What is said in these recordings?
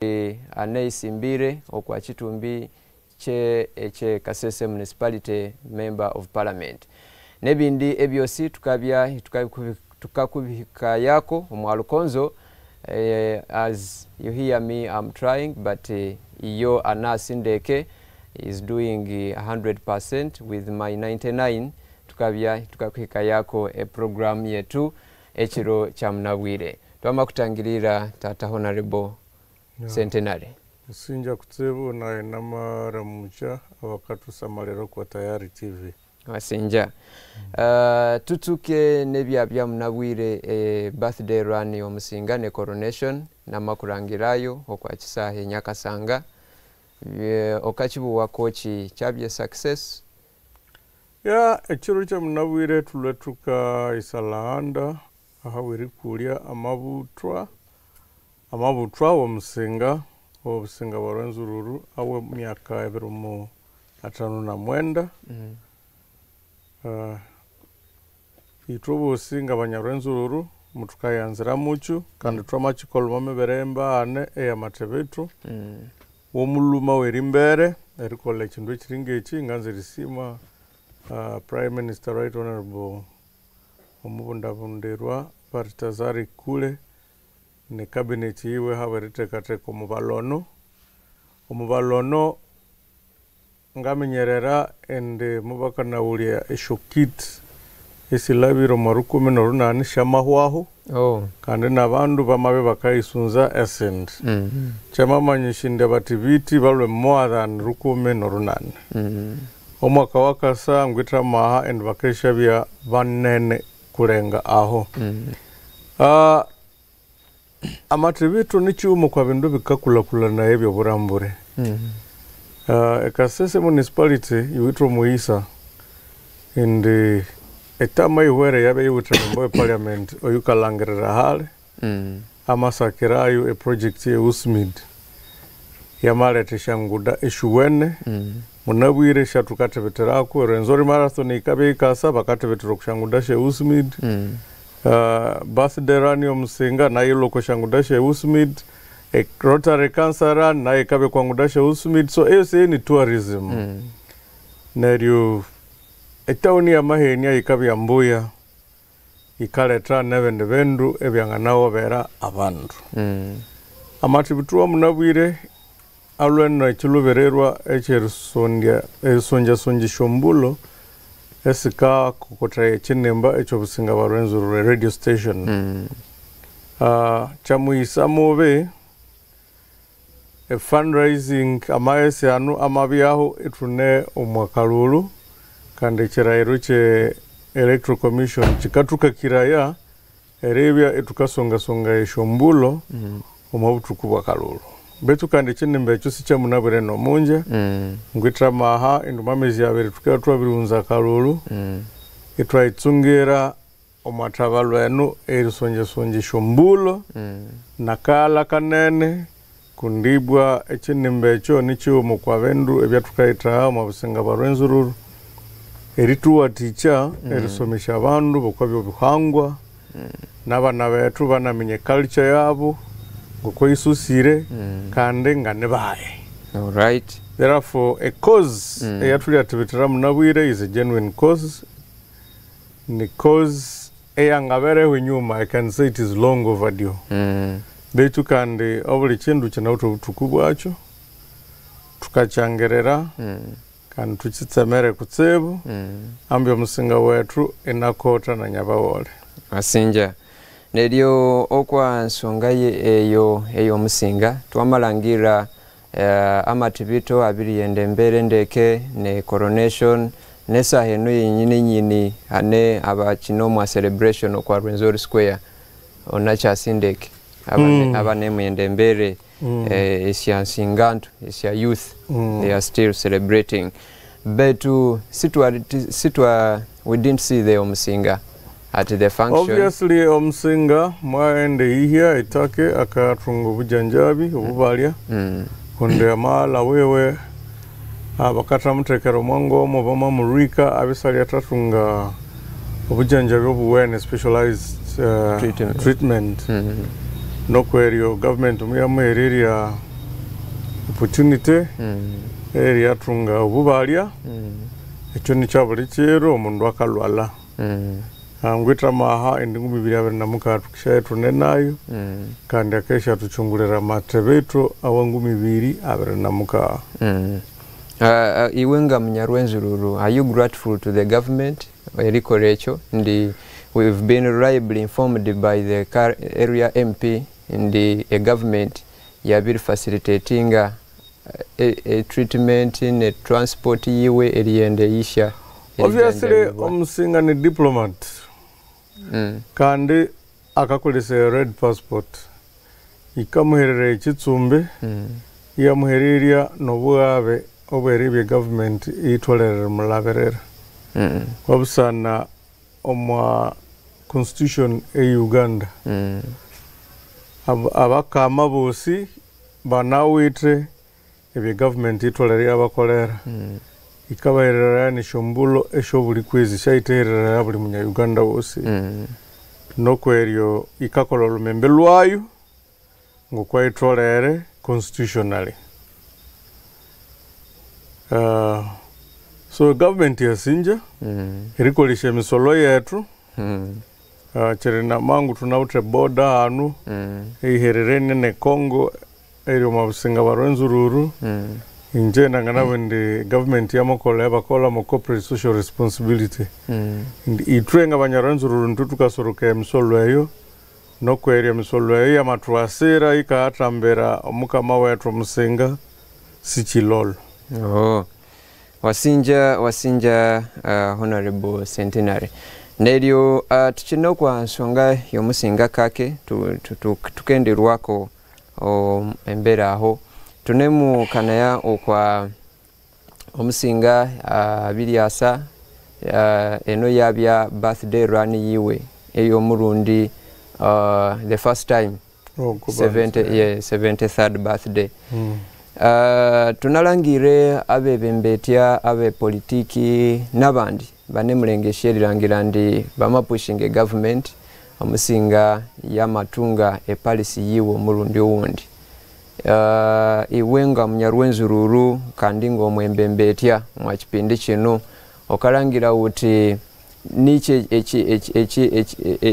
Anais Mbire okwa Kitumbi kye ekye Kasese Municipality Member of Parliament. Nebindi ebyosi tukabya tukakubikayako omwalukonzo. As you hear me, I'm trying, but iyo Anas Ndeke is doing 100% with my 99. Tukabya tukakuhikayako e program yetu ekiro kya munabwire. Twama kutangirira Tata Honorable Centenary. Sinja kutsibu na namaramucha abakatusamalira kwa Tayari TV. Wasinja. Tutuke nebya bya munabwire birthday run yomusinga ne coronation namakurangirayo okwa kisahe Nyakasanga. Okachibuwa kochi kyabye success. Ya ekiro kya munabwire tuletuka isalanda ahawiri kulya amabutwa womusinga obusinga bwa Rwenzururu awe myaka 59. Itwe obusinga banyarwenzururu mutukayanzira muchu kandi twamachikoloma miberemba ane eyamatebetu. Womuluma werimbere erikola ekindu ekiringa eki nganza erisima Prime Minister Right Honorable Omubundabundirwa Baltazari Kule ne cabinet yiwe haberiteekateeka omubalono ngamenyerera ende mubakanawulya eshokit esilabiro mwa 18 shamahwaho. Kandi n'abandu bamabe bakaisunza esindi. Kyamamanyisha bati biti balwe more than 18. Omwaka wakasa ngwita maha endi bakeshabya banene kurenga aho. Amatibitu ni chiumo kwa bindu bikakulakulana ebyo burambure. Kasese Municipality yuitwa Muisa indi etama iwere yabe yuitwa member parliament oyukalangirira hale. Amasakirayo e project ye Usmid yamaletesha nguda eshuwene. Munabwire shatukatebeteraku Rwenzori Marathon ikabe ikasa bakatebetera kushanguda she Usmid. Birthday run yomusinga nayo loko shanguda she Usmid. E Rotary Cancer Run nayo ikabe kwanguda she Usmid. So eyo se ni tourism. Neryo etawuni ya Mahenia ikabe ya Mbuya ikaleta nebende bendu ebyanganawo bera abandu. Amatibutuwa munabwire alwena ekilubererwa ekyerisondya erisonja shombulo esika kokota ekinemba ekyobusinga bwa Rwenzururu radio station. Chamuyisa mube e fundraising amaesi anu amabyaho etune omwakalulu kandi ekirahiro kye Electoral Commission kikatuka kiraya erebya etukasongasonga eshombulo omwabutuku bwa kalulu. Betu kandi ekinemba ekyo si kyamunabwire nomunja. Ngwitra maha enduma mezi abiri tukira twabirunza kalulu. Etwaitsungira omwataba lwenu erisonjesonje shombulo. Nakala kanene kundibwa ekinemba ekyo nikiwomo kwa bendu ebyatukaita omu businga bwa Rwenzururu. Erituwatikya erisomesha abandu bokwabyo bihangwa. N'abana betu banamenye culture yabo ngoko isusire kandi nga nibaye. All right. Therefore a cause eyatuli munabwire is a genuine cause. Ni cause eyangabereho enyuma. I can say it is long overdue. Beitu kandi obuli kindu kinawutha obutuku bwakyo tukachangerera kandi tukitsemere kutsibu. Ambi omusinga wetu enakota na nyabawole. Asinja. Neryo okwa nsonga ye eyo omusinga twamalangira amatibito abiri yende mbere ndeke ne coronation nesaha eno yenyini nyini ane abakinomwa celebration okwa Rwenzori Square onakyasindeke abane muyende mbere esya nsingantu esya youth. They are still celebrating. Betu sitwa we didn't see the omusinga at the function. Obviously omusinga mwaende ihia itake akatunga obujanjabi obubalya. Kundi amala wewe abakatamutekera omwango omo bamamurika abisali atatunga obujanjabi obuwene specialized treatment. Nokweryo government muyamuhereria Opportunity eryathunga obubalya, ekyo nikyabuli kiro omundu akalwala. Ngwithe amaha indi 2026 tukishaye thune nayo kandi akesha thuchungulira amathebe ethu awa 2026. Iwe nga munyarwenzururu, are you grateful to the government erikora ekyo? Ndi we've been reliably informed by the area MP ndi a government yabiri facilitatinga a treatment ne transport yiwe eriyende yisha. Obviously omusinga ni diplomat kandi akakolesa red passport ikamuherera ekitsumbi yamuhereria nobwabe obweribye government itwalerera mulaberera. Wabusana omwa constitution e Uganda abakama bosi banawithe ebye government itwalerera abakolera. Ikabaherera ni shombulo eshobuli kwezi shaiterera buli munya Uganda wosi. Nokweryo ikakola olumembe lwayo ngokwaitolere constitutionally. So government yasinja erikolisha emisolo yetu. Chirina mangu tunawuthe boda hanu eihererene ne Congo eri omu businga bwa Rwenzururu. Inje nangana ndi government yamakola yabakola mu corporate social responsibility. Ndi itwe nga banyarwenzururu ntutukasoroka emisolo eyo nokwerya emisolo eyo yamatwasira ikaatambira omukama wetu omusinga sichilolo. Oh. Wasinja wasinja Honorable Centenary. Neryo tukina kwa nsonga y'omusinga kake tukenderwako embera aho tunemu kanaya okwa omusinga biryasa eno yabya birthday run yiwe ey'omurundi the first time. Oh, 73rd birthday. Tunalangire abebembetya abe politiki n'abandi banemulengesha erirangira ndi bamapushinge government omusinga yamatunga epolicy yiwe omurundi owundi. Iwe nga munyarwenzururu kandi ng'omwembembetya mwa kipindi kino okalangira uti niki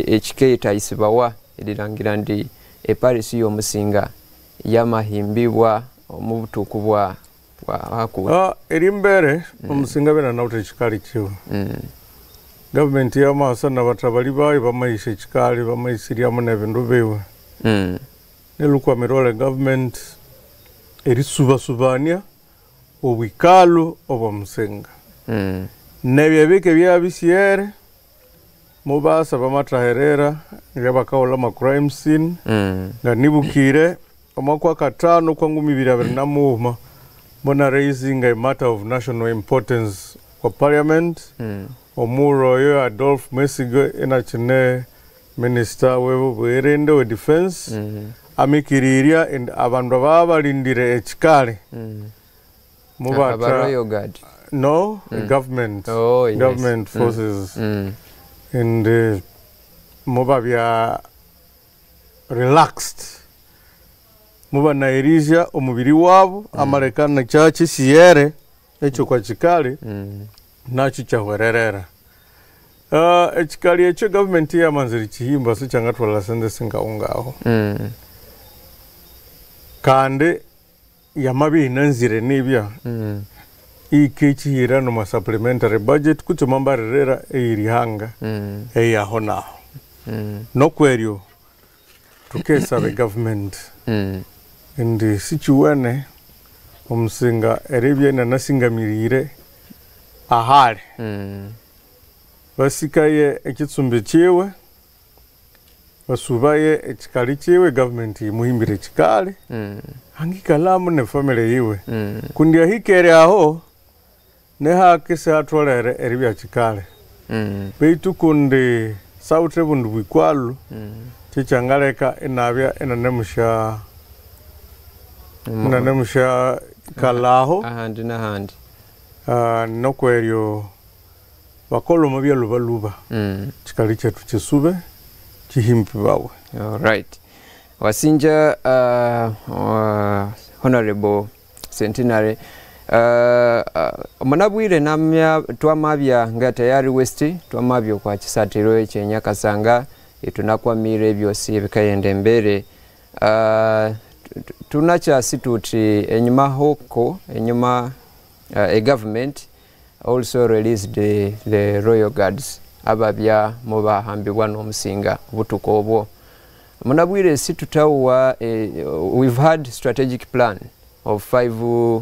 ekikeetayisibawa erirangira ndi epolicy y'omusinga yamahimbibwa omu butuku bwa haku. Erimbere omusinga bena nawuthe ekikali kiwe. Government yamasa n'abatabali bayo bamayisha ekikali bamayisiryamu n'ebindu biwe. Nelukwamira ole government erisubasubania obwikalu obw'omusinga. Nebyo ebike byabisiere mubasa bamataherera nga ma crime scene nga nibukire omwaka wa 5 kwa 2025 mbona raising a matter of national importance kwa parliament. Omuro oyo Adolf Mwesige enakine minister w'obwerende we defense amikiriria and abandu ababalindire ekikali mubata Royal Guard. No, government. Oh, yes. Government forces. And mubabya relaxed mubanayirizya omubiri wabo amalekana kyakisiyere ekyo kwa kikali nakyo kyahwererera. Ekikali ekyo government yamanzire kihimba sikyangatwala sente singaungaho. Kandi yamabinanzire nibya ikekihira no supplementary budget kutyo mambarerera eirihanga eyaho naho. Nokweryo tukesabe government ndi sichiwene omusinga eribye nanasingamirire ahali. Basikaye ekitsumbi kiwe basubaye ekikali kiwe government imuhimbire ekikali angikalamu ne family yiwe. Kundi ahikere aho nehakise hatolere eribya kikali. Beitu kundi sautre bundu bwikwalu kikyangaleka enabya enanemusha kalaho ahandi n'ahandi. Nokweryo bakola omu byalubaluba kikali kyetu kisube kihimpibawe. All right. Wasinja Honorable Centenary. Omunabwire namya twamabya nga tayari West twamabya kwa kisatiro ekyenyakasanga tunakwamire ebyosi ebikayenda embere. Tunakyasi tuti enyuma hoko enyuma a government also released the Royal Guards ababya mubahambibwa n'omusinga obutuko obwo. Munabwire si tutawa we've had strategic plan of 5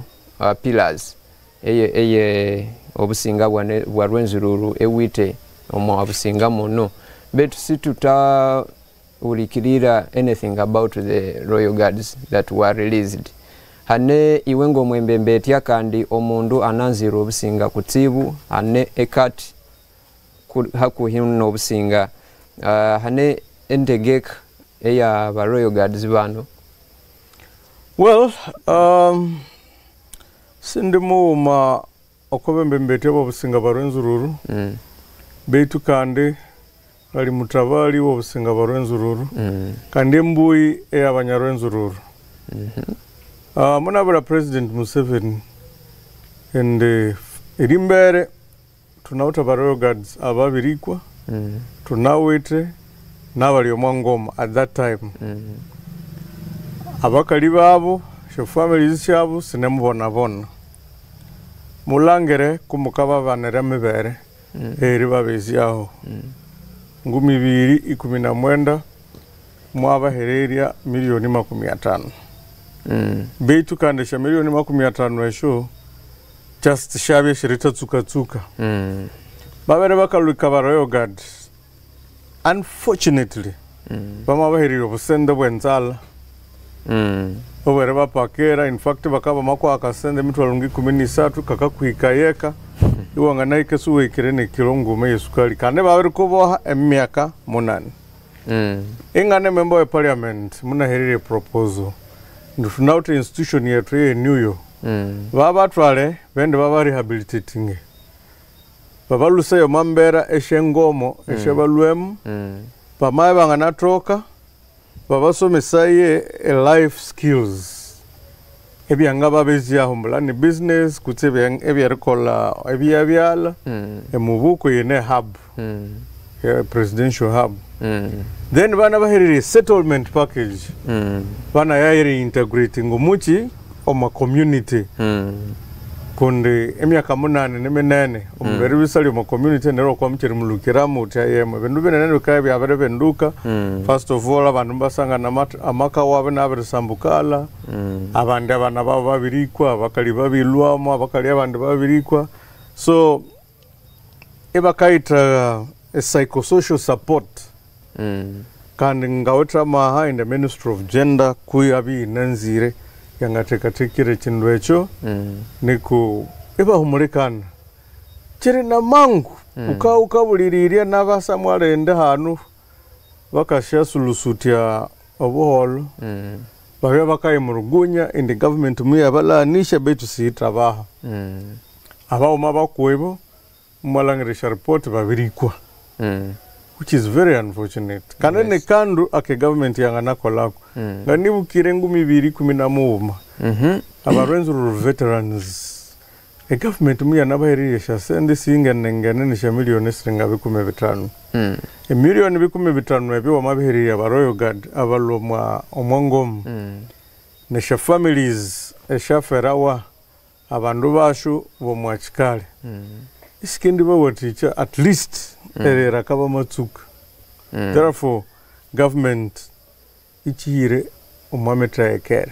pillars eye obusinga bwa Rwenzururu ewite omwa obusinga muno, but si tuta ulikirira anything about the Royal Guards that were released. Hane iwe ng'omwembembetya kandi omundu ananzira obusinga kutsibu hane ekati hakuhi n'obusinga hane entegeka eya ba Royal Guards bano. Well, sindi muuma okubembembetya obusinga bwa Rwenzururu beitu kandi ali mutabali w'obusinga bwa Rwenzururu kandi embuyi ey'abanyarwenzururu. Munabura President Museveni and erimbere tunawuta ba Royal Guards ababirikwa tunawite n'abali omwangoma at that time. Abakali babo sho families syabo sinemubonabona mulangere kumukaba banera mibere eri babezyaho 2019 mwabahereria milioni 50. Beitu kandi sha milioni 50 esho just shabye shirita tsuka tsuka. Babere bakalwika ba Royal Guard unfortunately bamabaherire obusende bwenzala obere bapakera, in fact bakaba makwa akasende mitwalo 13 kakakwika yeka iwanga naike suwekere ne kilo ngume yesukali kandi babere kuboha emyaka 8. Ingane member wa parliament munaherire proposal ndufunauta institution yetu ye New babatwale bende baba rehabilitating babaluseyo mambera eshengomo eshebalwemu bamaye banganatoka babasomesaye life skills ebyanga babezyaho mbulani business kutse ebyarikola ebyabyala emubuko yene hub presidential hub. Then bana baherere settlement package bana yairi integrating omuchi oma community kundi emyaka 8 neminene omubere bisali omu community nero kwa mukiri mulukiramu utyayemo bindu binene bikaba byabere binduka. First of all abandu basanga amaka wabe nabirisambukala abandi abana babo babirikwa abakali babilwamo abakali abandi babirikwa, so ebakaita a psychosocial support. Kandi ngaweta maha in the Ministry of Gender kuyabi nanzire yangatekatekire kindu ekyo niku ebahumulikana kiri na mangu ukabuliriria n'abasa mwarende hanu bakashasulusutya obuholo babya bakayimurugunya in the government muyabalanisha betu siita baha abauma bakwebo mwalangirisha report babirikwa which is very unfortunate. Kanene yes. Kandu ake government yanganakolako nganibukire 2019 Abarwenzururu veterans e government muya nabahereresha sende singenengene nisha milioni siringa 15. E milioni 15 ebyo wamabihererya aba Royal Guard abalomwa omwangomu nesha families eshaferawa abandu bashu bomwachikale. Isikindi bawaticha at least erera kaba matsuka. Therefore government ichihire omwametra ekere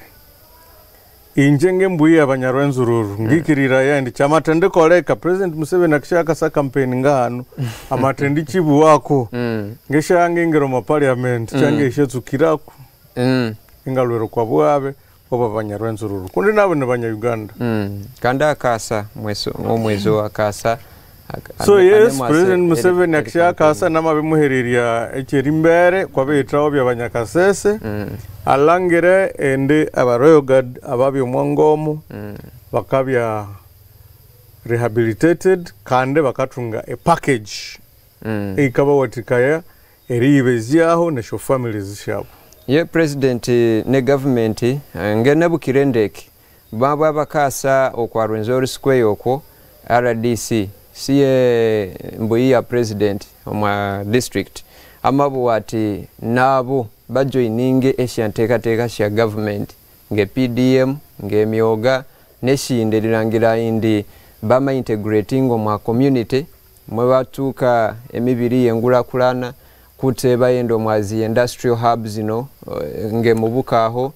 injenge mbuya abanyarwenzururu ngikirira yandi chamatende koleka President Museveni akishaka sa campaign ngahano amatendi chibu wako ngeshange ngero ma parliament change ishetsukirako ingalwero kwa bwabe oba banyarwenzururu kundi nabo ne banya Uganda. Kanda akasa mweso omwezo akasa. So yes, President Museveni akishaka asa namabimuhereria ekerimbere kwabetawo bya banyakasese alangire ende aba Royal Guard ababyo mwangomo bakabya rehabilitated kandi bakatunga a package ikaba watikaya eribezyaho nesho families shabo. Ye president ne government ngenebukire ndeke Baba bakasa okwa Rwenzori Square okwo RDC siye mbuyi ya president omwa district amabu ati nabo bajoininge esyanteekateeka sya government nge PDM nge myoga neshinde lirangira indi bama integrating omwa community mwe batuuka emibiri yengulakulana kute bayenda omwazi industrial hubs zino nge mubukaho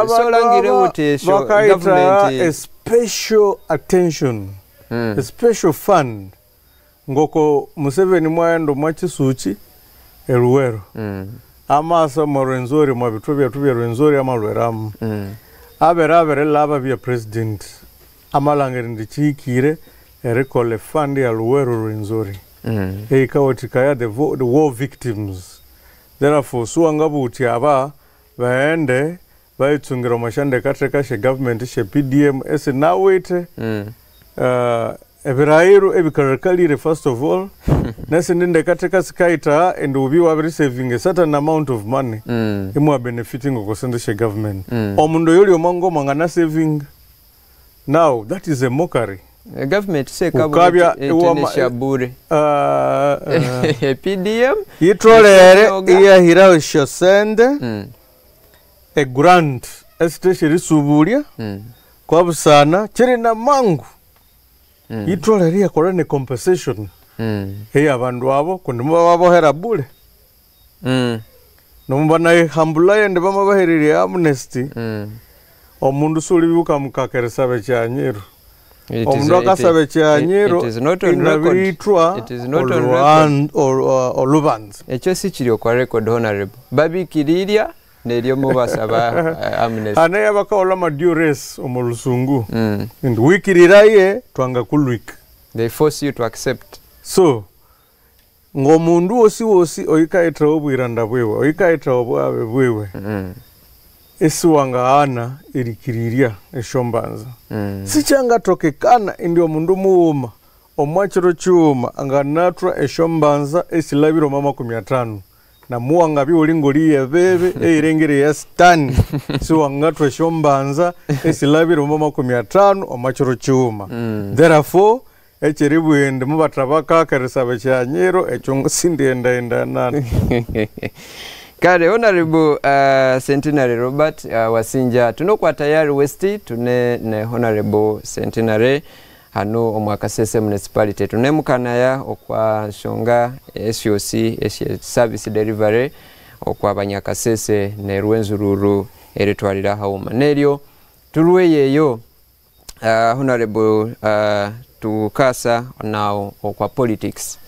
solangire utesho government a special attention, a special fund ngoko Museveni mwayendo mwachisuchi eruwero amasa mwa Rwenzori mwa bitu bya Rwenzori amalweramu abera laba bya president amalangere ndichikire erikole fund ya Luwero Rwenzori eikawatikaya the war victims. Therefore suwangabuti aba baende baitsungira mashande katreka she government she PDM ese nawete ebirairo ebikarakalire first of all nese ndinde katreka sikaita and ubi wa receiving a certain amount of money imwa benefiting okosende she government omundu yoli omango mangana saving. Now that is a mockery. Government se kabya shabure PDM yitolere iyahira shosende a grant esitesheri subulia kwa busana chiri na mangu yitolere yakora ne compensation hey abandu abo kundi mubabohera bule nomba hambula yende bamabaherere amnesty omundu suli bibuka mukakeresa bekyanyiro omundu akasabe kyanyiro inabitwa olubanza ekyo si kiri okwa record honorable babikiriria neryo mubasaba amnesty ane yabakaola madures omulusungu and wikiriraye twanga kulwika. They force you to accept. So ngomundu wosi wosi oyikaitra obwiranda bwewe oyikaitra obwabe bwewe esiwanga irikiriria eshombanza sichanga tokekana indi omundu muuma omwachiro chuma anganatwa eshombanza esilabiro mama 15 na muwanga biolingoli yebebe eirengere ya stani siwangatwa eshombanza esilabiro mama 15 omwachiro chuma. Therefore echiribwende mubatabaka keresaba kyanyiro ekyo sindienda nana. Kale Honorable Centenary Robert Wasinja tunokwa tayari West tune ne Honorable Centenary hano omwa Kasese Municipality tunemukanaya okwa nshonga SOC service delivery okwa Banyakasese ne Rwenzururu eritwalira hauma neryo tulweyeyo Honorable tukasa now okwa politics.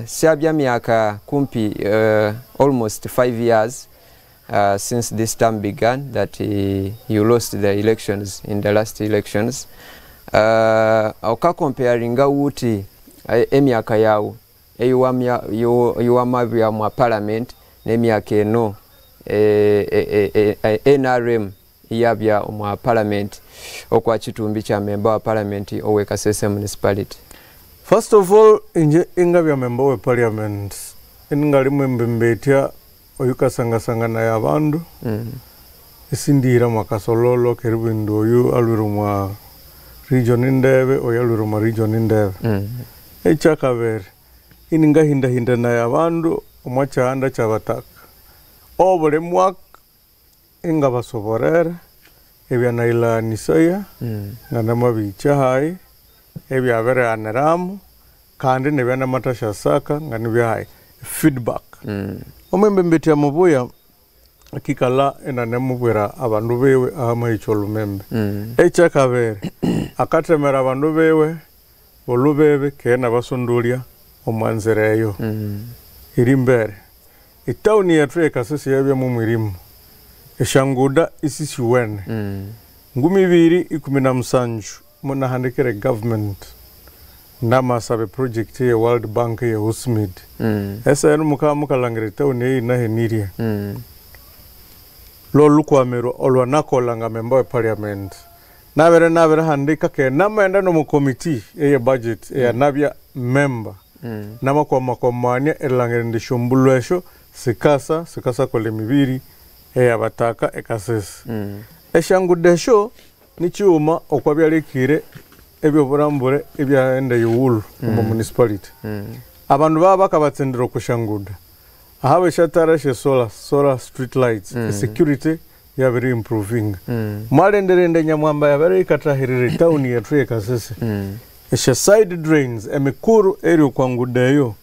Syabya miaka kumpi almost 5 years since this term began that you lost the elections in the last elections. Oka comparinga uti emyaka yawo eyuwamabya mwa parliament n'emyaka eno NRM iyabya mwa parliament okwa kitumbi kya member wa parliament owe Kasese Municipality. First of all, inje ingabya member we parliament ingali mwembembetya oyukasangasangana ya bandu esindira mwakasololo keribindu oyu alwiro mwa region indebe oyalwiro mwa region indebe ekyakabere ininga hinda na ya bandu omwakyanda kyabataka obuli mwaka inga basoborere ebyanailanisaya nga namabicha hayi ebyabereaneramu kandi nebyanamatasha saka nga nibyahayi feedback. Omwembembetya mubuya akikala enanemubwira abandu bewe ahamaicho olumembe. Ekyakabere akatemera abandu bewe olubebe kena basundulya omwanzira eyo iri mbere. Etawuni yethu ekasese yabya mumwirimu eshanguda isisiwene 2017 munahandikire government namasabe project ye World Bank ye Usmid esa enu mukalangira etawuni eyi nahenirye lolukwamiro olwanakola nga member we parliament nabere handika ke namaenda no mu committee eye budget eyanabya member namakwamakwamania erilangire ndi shombulwesho sikasa kole mibiri eyabataka ekasese. Esyangudo esyo nikighuma okwa byalekire ebyoburambure ibyaghenda eyighulhu omo municipality. Abandu babya bakabatsindira okwa syanguda ahabwa esyatara esye solar, solar street lights, esecurity yabiri improvinga. Mwalindira indi enyamwamba yabere yikathahirira etown yethu eye Kasese, esya side drains emikuru eri okwa ngudo eyo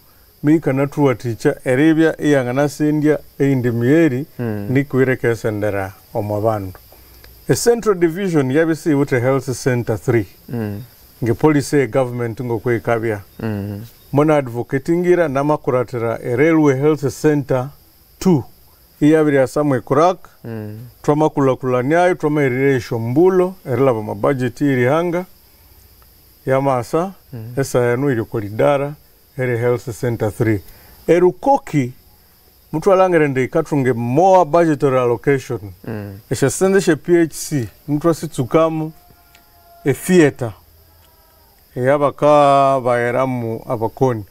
muyikanathuwathikya eribya iyanganasendya eyindi migheri nuku ireke erisendera omwa bandu. E Central Division yabya isiyiwithe health center 3 nge policy eye government ngoko yikabya. Muna advocatingira namakurathira e Railway Health Center 2 iyabiryasamu e crack, twamakulhakulhaniayo twamahererya esyombulo erilhaba omwa budget eyerihanga yamasa esaha enu eri okwa lidara eri Health Center 3. Erukoki muthwalhangira indi yikathunga more budgetary allocation. Esyasente esya PHC muthwasitsukamu e theatre eyabakabagheramu abakoni.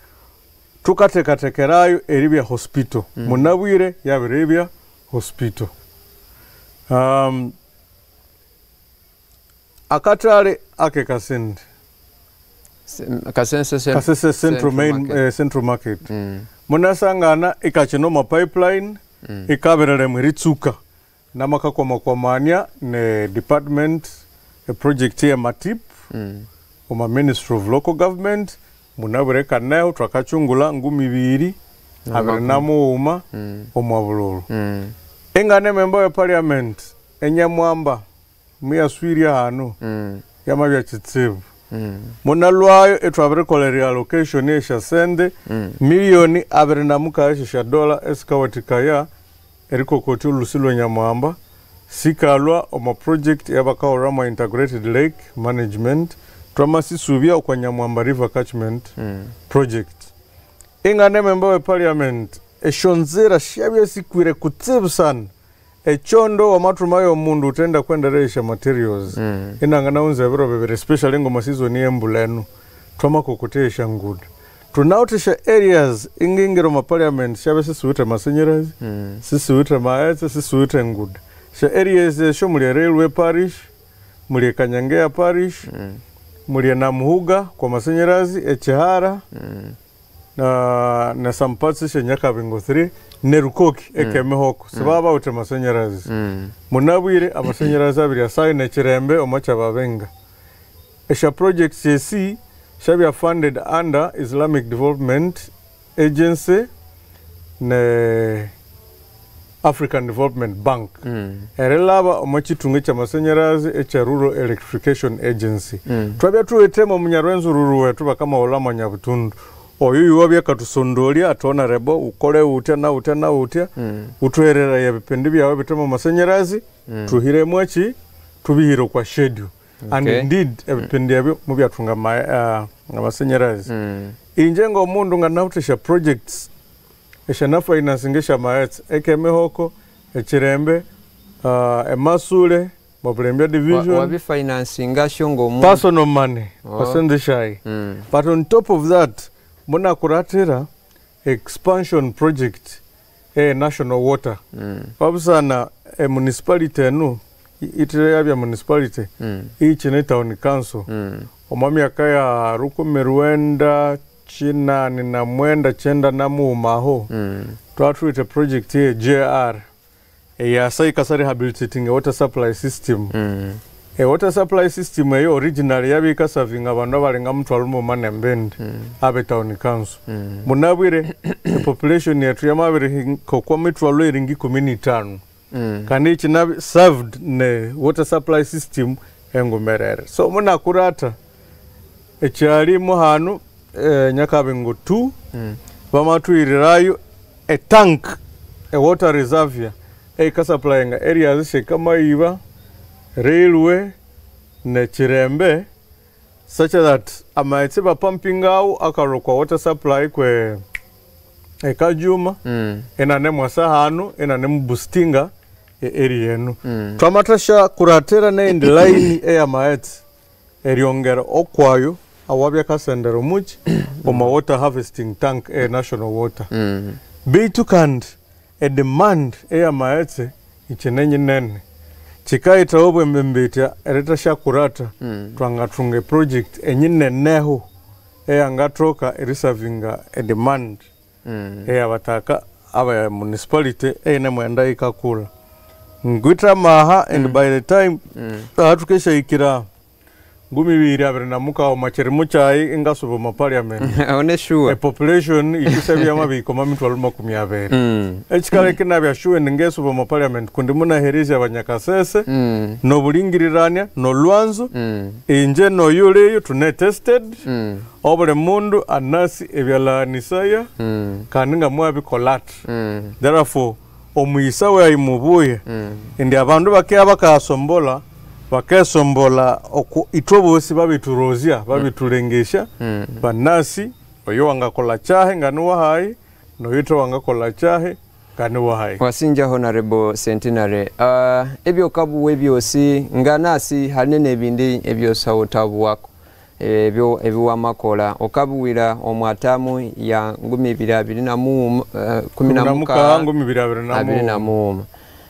Thukathekathekerayo eribya hospital. Munabwire yabiribya hospital. Akathale ake Kasende. Kasese Kasese Central Main, Market. Central Market. Munasangana ikakina omu pipeline ikabirira eritsuka namakakwamakwamania ne department e project ye MATIP omu Ministry of Local Government munabwire kaneho twakachungula ngumi ibiri abiri namughuma omwa bululu. Engane member wa parliament enyamwamba muyaswirya hano yamabya kitsibu. Munalwayo etwabirikolera reallocation esyasente miliyoni 26 esya dola esikawathikaya erikokotya olusi lwa Nyamwamba sikalwa omu project eyabakahulhamu Integrated Lake Management twamasisubya okwa Nyamwamba River Catchment Project. Engane member wa parliament esyonzira syabya sikwire kutsibu sana. Ekyondo wamathumayo omundu uthenda kwenderesha materials inanganaghunza ebiro bibiri especially ngoma season yembula eno twamakokotesha ngudo. Tunawuthisha areas ingingira omu parliament syabya sisiwithe masanyalazi, sisiwithe maghetse, sisiwithe ngudo. Sya areas esyo muli Railway Parish, muli Kanyangeya Parish, muli Namuhuga kwa masanyalazi, Ekihara, na some parts sya Nyakabingo 3 ne Rukoki ekemihoko sibaba bawithe masanyalazi. Munabwire amasanyalazi abiri asayo nekirembe omu kyababenga. Esya projects esi syabya funded under Islamic Development Agency ne African Development Bank. Erilhaba omu kithunga ekyamasanyalazi ekya Rural Electrification Agency. Twabya thuwithemu omunyarwenzururu wethu bakamahulhamu Nyabutundu. Oyo yuwabya akathusondolya ati honorable ukole utya na utya na utya, uthuhereraya ebipindi byawe bithemu amasanyalazi, thuhiremu eki, tubihire okwa schedule. And indeed ebipindi ebyo mubyathunga amasanyalazi. Inje ng'omundu nganawithe esya projects esyanafinancinga esyamaghetse ekemihoko, ekirembe, emasule, Mabulembya division. Wabifinancinga syo ng'omundu? Personal money, pasente shayi. But on top of that, munakurathira expansion project e national water. Wabusana e municipality enu itire yabya municipality ichine town council. Omu myaka ya 1989 95 twathuwithe project ye JR eyasa ikasa rehabilitating a water supply system. A water supply system eyo originally yabya ikasavinga abandu abalinga 3,000 abe town council. Munabwire the population yethu yamabirihika okwa mithwalo eringa 15. Kandi ikina served ne water supply system engumerere. So munakurata ekyalimu hanu Nyakabingo 2 bamathuhirirayo a tank, a water reservoir eikasupplyinga areas syekamayiba, railway ne Kirembe such that amaghetse bapumpingawo akalwa okwa water supply kwe ekajuma inanemwasa hanu inanemuboostinga area enu. Twamathasya kurathira neyindi line eyamaghetse eryongera okwayo awabya kasendera omuki omu water harvesting tank e national water. Beitu kandi e demand eyamaghetse ikyine nyinene. Chikahithaho obwembembetya eritashakurata twangathunga eproject enyineneho eyangathoka erisavinga edemand eyabataka aba municipality eyinemwenda yikakulha. Ngwithe amaha and by the time ahathukeshahikira 2026 omwa kyirimu kyayi ingasuba omwa parliament, One sure. Epopulation yikisabya yamabihika omwa 20,000. Ekikaleka inabya sure indi ngesuba omwa parliament kundi munaherezya abanyakasese nobulingirirania nolwanzo, inje noyuliyo tune tested, obuli mundu anasi ebyalaghanisaya kandi ngamwabikolha athi. Therefore omuyisa wayi mubuya indi abandu bakeya bakayasombolha, bakesombolha oku ithwe bosi babithurozya, babithulengesya, banasi oyo wangakolha kyahi nganiwahayi, noyuthe wangakolha kyahi nganiwahayi. Wasinja Honorable Centenary, ebyokabuwa ebyosi nga nasi haline nebindi ebyosawutabuwako ebyo ebiwamakola okabuwira omwatamu ya ngumi ibiri abiri na muwuma, kumi na muka ngumi ibiri abiri na abiri na muwuma. Muwuma.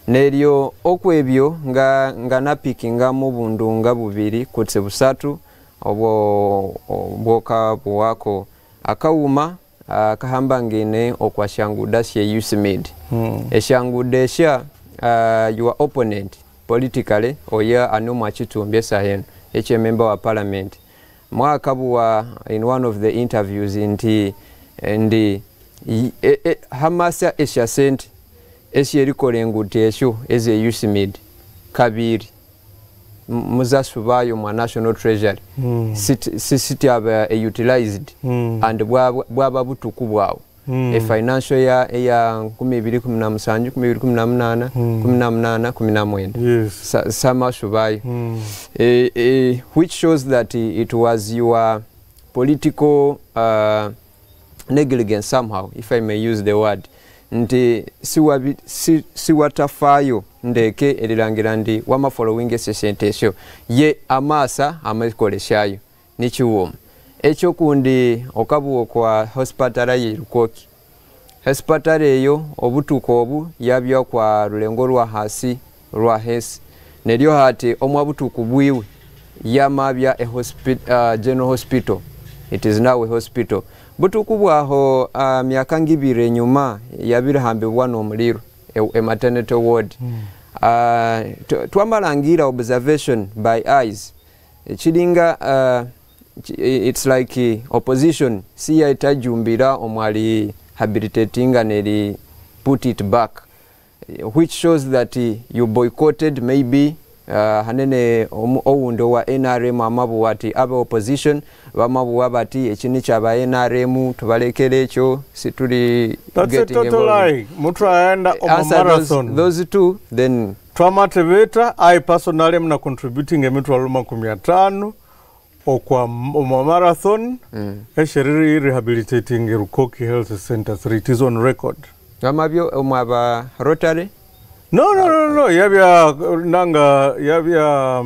Neryo okwebyo nga napikingamu bundu nga bubiri kutse busatu obwo bwokabuwako akawuma akahambangine okwa shanguda she USMID. Eshanguda esha, your opponent politically oya anomwa kitumbi esaheno eche member wa parliament mwakabuwa in one of the interviews nti ndi hamasa esha sente esherikola enguudo esho eze USMID kabiri muzasubayo mwa National Treasury, sityaba utilized and bwaba butuku bwawo e financial ya 2017, 2018, 18, 19. Samasubayo. Which shows that it was your political negligence somehow, if I may use the word, nti siwatafaayo ndeke erirangira ndi wama following esente esyo ye amasa amakoleshayo nikiwoma. Ekyokundi okabuwo kwa hospitala ye Rukoki, hospitala eyo obutuko obu yabya kwa rulengo rwa hasi rwa hesi, neryo hati omwa butuku bwiwe yamabya e general hospital, it is now a hospital. Butuku bwaho myaka ngibiri enyuma yabirihambibwa n'omuliro e maternity ward. Twamalangira observation by eyes kiringa, it's like opposition si yaitajumbira omwali habilitatinga neri put it back, which shows that you boycotted maybe, hanene owundo wa NRM amabuwa ati abe opposition bamabuwa bati ekini kyaba NRM tubalekere ekyo situli That's a getting total involved. lie. Muthu aenda omu Answer marathon. those two then Twamatebeta, I personally am na contributing emitwalo 50 okwa omu marathon esheriri rehabilitating Rukoki Health Center 3. It is on record. Amabyo omwaba Rotary? No, no, no, no. Yabya nanga yabya,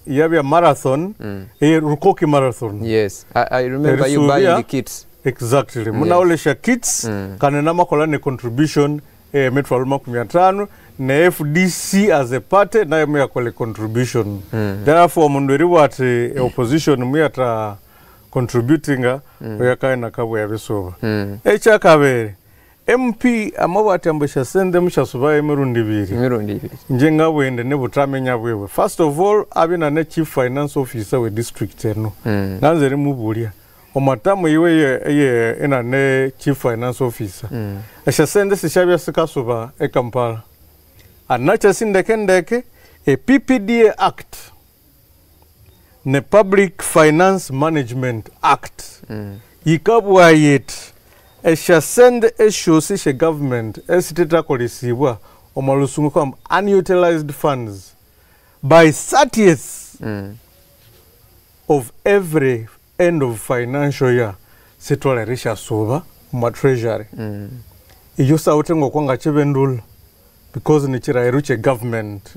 yabya marathon, Rukoki marathon. Yes, I remember you Erisuubya. buying the kits. Exactly. Munaolesha kits kana namakola ne contribution emitwalo 50 ne FDC as a party nayo muyakole contribution. Therefore omundu eriwa ati opposition muyata contributinga oyakaina kabwe yabisuba. Ekyakabere MP amabwati ambesha sente mushasubayo emirundi ibiri. Emirundi ibiri. Nje ngabwende nebutamenya bwewe. First of all abina ne chief finance officer we district eno. Nanze rimubulya. Omatamu iwe ye ena ne chief finance officer. Esha sente sishabya sikasuba e Kampala. Anacha sindeke ndeke e PPDA Act ne Public Finance Management Act. Ikabwa yet esha sende eshosi she government esitetakolesibwa omalusungu kwa unutilized funds by 30th of every end of financial year sitwalerisha suba mu treasury. Iyo saute ngokwanga chibendula because ni chirahiro che government.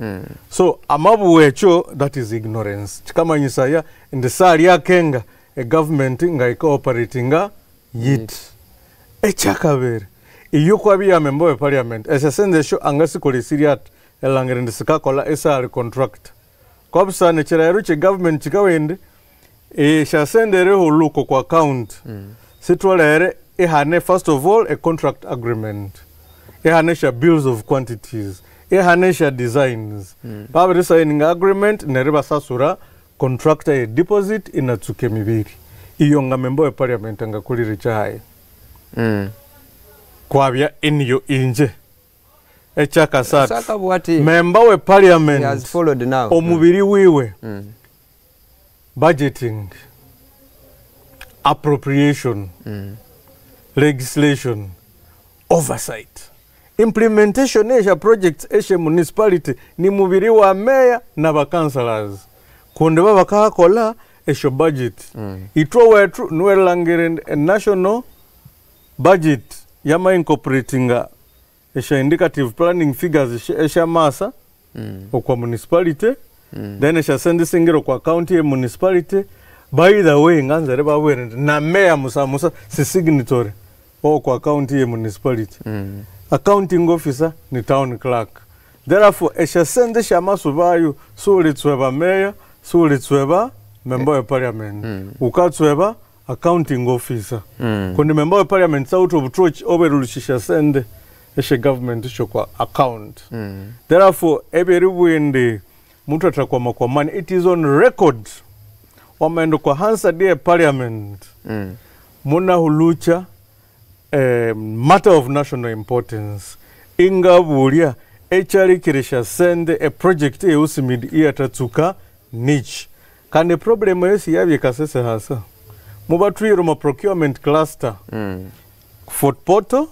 So amabu echo that is ignorance. Chikamanyisa ya ndisali yakenga e government nga ikooperatinga yit. Ekyakabere iyo kwabiya member we parliament esesende sho angasikolesiriat Erilhangira indi sikakolha esihali contractor. Kwabusana ekirahiro kye government kikabugha indi esyasente erihulhuka okwa account sitholere ihane first of all a contract agreement, ihane esya bills of quantities, ihane esya designs. Babiri signinga agreement neryo ibasasura contractor ye deposit inatsuka emibiri. Iyo nga member we parliament ngakolire kyahayi. Kwabya eniyo inje. Ekyakasathu, Saka bwati member we he has parliament followed now. Omubiri wiwe budgeting, appropriation, legislation, oversight, implementation esya projects esye municipality ni mubiri wa meya na ba councillors kundi babakahakola esyo budget. Ithwe wethu niwerilhangira indi e national budget yama incorporatinga esya indicative planning figures esyamasa okwa municipality, then esyasente isingira okwa county ye municipality. By the way, nganza eribabwira indi na meya musamusa si signatory okwa county ye municipality. Accounting officer ni town clerk. Therefore esyasente syamasubayo siwulitsweba meya, siwulitsweba member we parliament, wukatsweba accounting officer. Kundi member we parliament sawuthe obuthoki obwerilhusya sente esye government syokwa account. Therefore ebyeribugha indi muthu athakwama kwa money, it is on record. Wamaghenda okwa Hansard ye parliament, munahulukya matter of national importance ingabulya ekyalekire esyasente e project eye USMID iyathatsuka nichi. Kandi problem eyo siyabya Kasese hasa. Mubathwire omu procurement cluster. Fort Portal,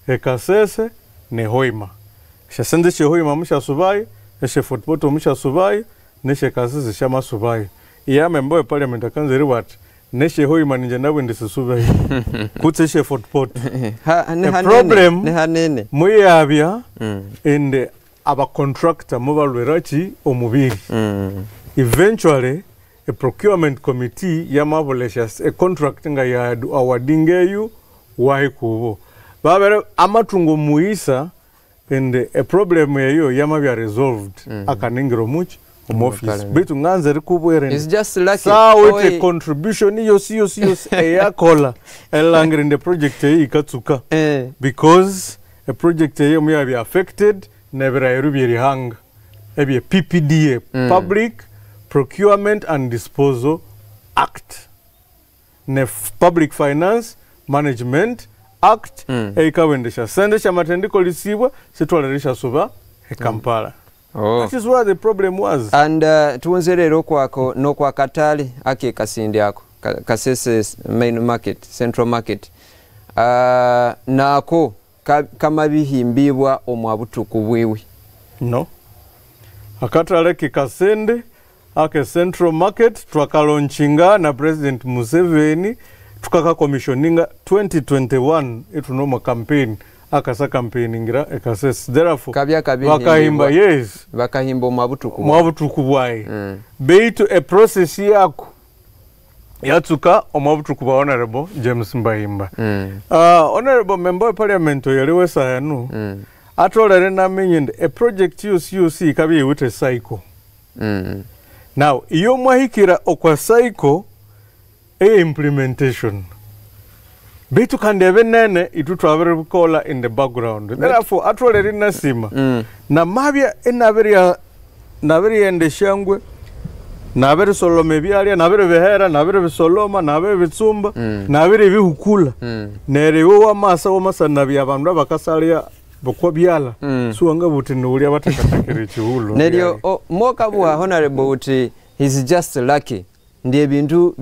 e Kasese ne Hoima. Esyasente esye Hoima musyasubayo, esye Fort Portal musyasubayo, nesye Kasese syamasubayo. Iya member we parliament akanza eribugha athi nesye Hoima ninje nabwo indi sisubayo kutse esye Fort Portal. Ha, ne A hanene, problem ne hanene. muyabya indi abacontractor mubalwiraki omubiri. Eventually a procurement committee yamabulesha a contract nga ya awarding eyo wahikubo. Babere amathungo muyisa indi a problem eyo yamabya resolved akaningira omuki omu office. Parliament. Baitu nganza erikubwira It's just lucky. sawithe Oi. contribution yosi yosi yosi eyakola erilhangira indi project eyo yikatsuka. Because a project eyo muyabya affected nebirahiro byerihanga ebye PPDA, Public Procurement and Disposal Act ne Public Finance Management Act eyikabendesha sente syamathendiko lisibwa sitholere syasuba e Kampala. Oh. That is where the problem was. And tuwunze leero okwako n'okwakatale ake Kasindi ako Kasese main market, central market, naako kamabihimbibwa omwa butuku bwiwe. No, akatale ke Kasende ake central market twakalaunchinga na President Museveni, tukakacommissioninga 2021 itunoma campaign akasa campaigningira ekasese. Therefore kabya bakahimba, yes. Bakahimba omwa butuku mwa butuku bwayi. Beitu e process yako yatsuka omwa butuku bwa Honorable James Mbayimba. Honorable member wa parliament oyo yali wesayanu atolere namenye ndi a project yosi yosi ikabya iwithe cycle. Now iyo mwahikira okwa cycle e implementation, beitu kandi ebinene itu twabiribikola in the background. Therefore atolere nasima namabya enabirya nabiriyenda eshangwe, nabirisoloma ebyalya, nabiribihera, nabiribisoloma, nabiribitsumba, nabiribihukula. Neryo iwe wamasa wamasanabya abandu abakasalya bokwa byala, siwanga buti niwulya bathekathekera ekiwulo. Neryo mwokabugha honorable uti he's just lucky ndi ebintu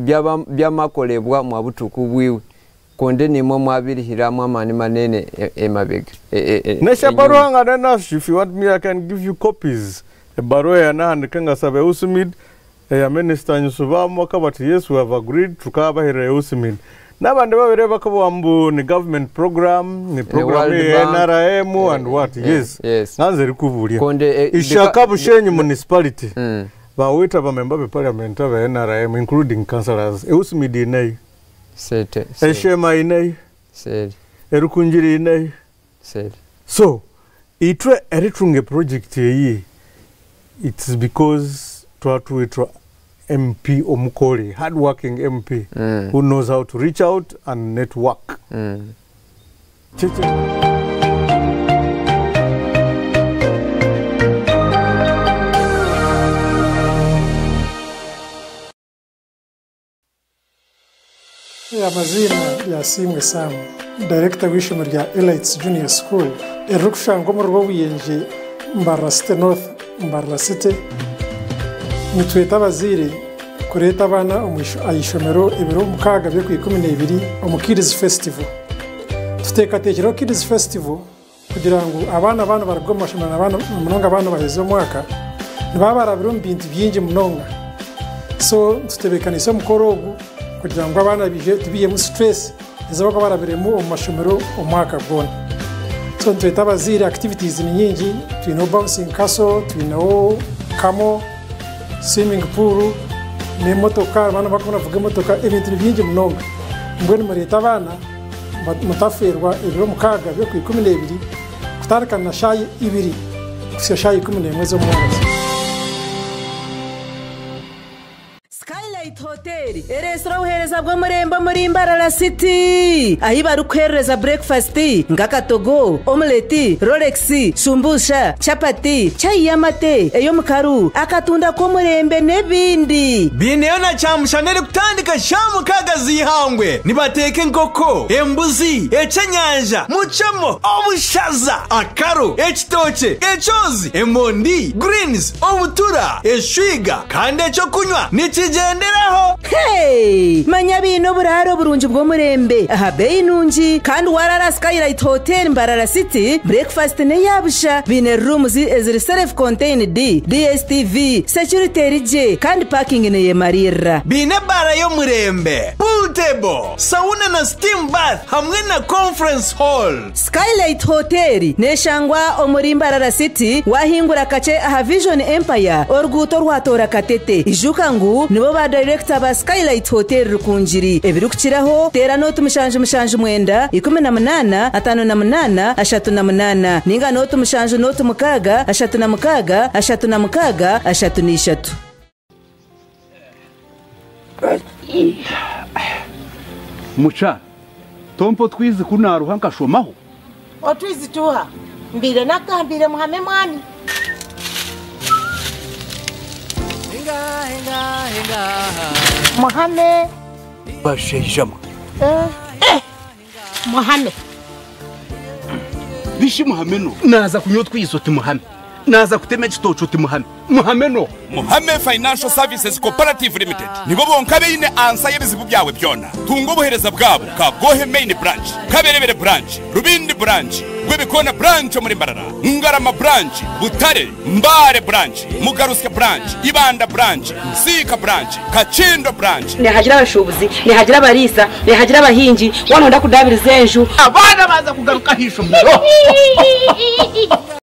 byamakolebwa mwa butuku bwiwe konde nimwe mwabirihiramu amani manene emabega Neshabarua nga nenasho, if you want me I can give you copies. Ebarua yanahandika ngasaba EUSMID eya minister nyusubamu akabati yes, we have agreed, tukabahira EUSMID. N'abandi babiri bakabuga mbu ni government program, ni program World ya Bank. NRM and what, yes. Nganze rikubulya. Konde Ishaka Bushenyi municipality bawita bamemba be parliament aba NRM including councillors. EUSMID ineyo. Sete, sete. Eshema ineyo. Sete. Erukunjiri ineyo. Sete. So Itwe eritunga project eyi, it's because twatwitwa MP omukore, hard working MP who knows how to reach out and network. Cheche. Amazina Yasiimwe Sam, Dayirekita w'eishomero rya Elites Junior School eririkushangwa omuri Rwobuyenje, Mbarara City North, Mbarara City. Nitweta abazaire kureeta abaana aha ishomero ebiro 6 by'oku12 omu Kids Festival. Tuteekateekireho Kids Festival kugira ngu abaana baana baruga omu mashomero na munonga abaana baheza omwaka nibaba barabire omu bintu bingi munonga. So tutebeekanise omukoro ogu kugira ngu abaana bije tubihemu stress ezi barikuba barabiremu omu mashomero omwaka gwona. So nitweta abazaire, activities ni nyingi, twineho bouncing castle, twineho camel, swimming pool, n'emotoka, abaana barikuba nibavuga emotoka, ebintu ni bingi munonga. Mbwenu mureete abaana mutafeerwa ebiro 6 by'oku12 kutandika na shaaha 2 kuhitsya shaaha 11 z'omwabazyo. Skylight Hotel ereetsire obuheereza bw'omurembe omuri Mbarara City ahu barikuheereza breakfast nk'akatogo, omelette, rolex, shumbusha, chapati, chai y'amate, ey'omukaru, akatunda k'omurembe n'ebindi. Biineyo na kyamushana erikutandika shaaha 6 z'eihangwe. Nibateeka enkoko, embuzi, ekyenyanja, mucemo, obushaza, akaro, ekitookye, ekyozi, emondi, greens, obutura, eshwiga kandi ekyokunywa nikigyenderaho. Hey! Manya biine oburaaro burungi bw'omurembe aha beeyi nungi kandi warara Skylight Hotel Mbarara City breakfast n'eyabusha. Biine rooms eziri self contained, DSTV, security erigye kandi parking neyemarira. Biine ebaara y'omurembe, pool table, sauna na steam bath hamwe na conference hall. Skylight Hotel neshangwa omuri Mbarara City wahingura kache aha Vision Empire oruguuto rwatora Katete. Ijuka ngu nibo ba director ba Skylight Hotel Rukungiri. Ebirikukiraho teera noti 779 18 58 38 ninga noti 7 noti 6 36 36 33. Mucha, tompo twizi kunaruha nkashomaho. Otwizi tuha, mbire nakambire muhame mwami. Muhame. Basheijama. Muhame. Bishi muhame no. Naza kunywa twizo ti muhame. Naza kutema ekitookyo ti muhame. Muhame no. Muhame Financial Services Cooperative Limited. Nibo bonka beine ansa y'ebizibu byawe byona. Tunga obuhereza bwabo Kagohe Main Branch, Kaberebere Branch, Rubindi Branch, Rwebikona Branch muri Mbarara, Ngarama Branch, Butare, Mbare Branch, Mugaruska Branch, Ibanda Branch, Nsika Branch, Kachindo Branch. Nihagira abashubuzi, nihagira abarisa, nihagira abahingi, wanonda kudabiriza enju. Abana baza kugaruka hishomero.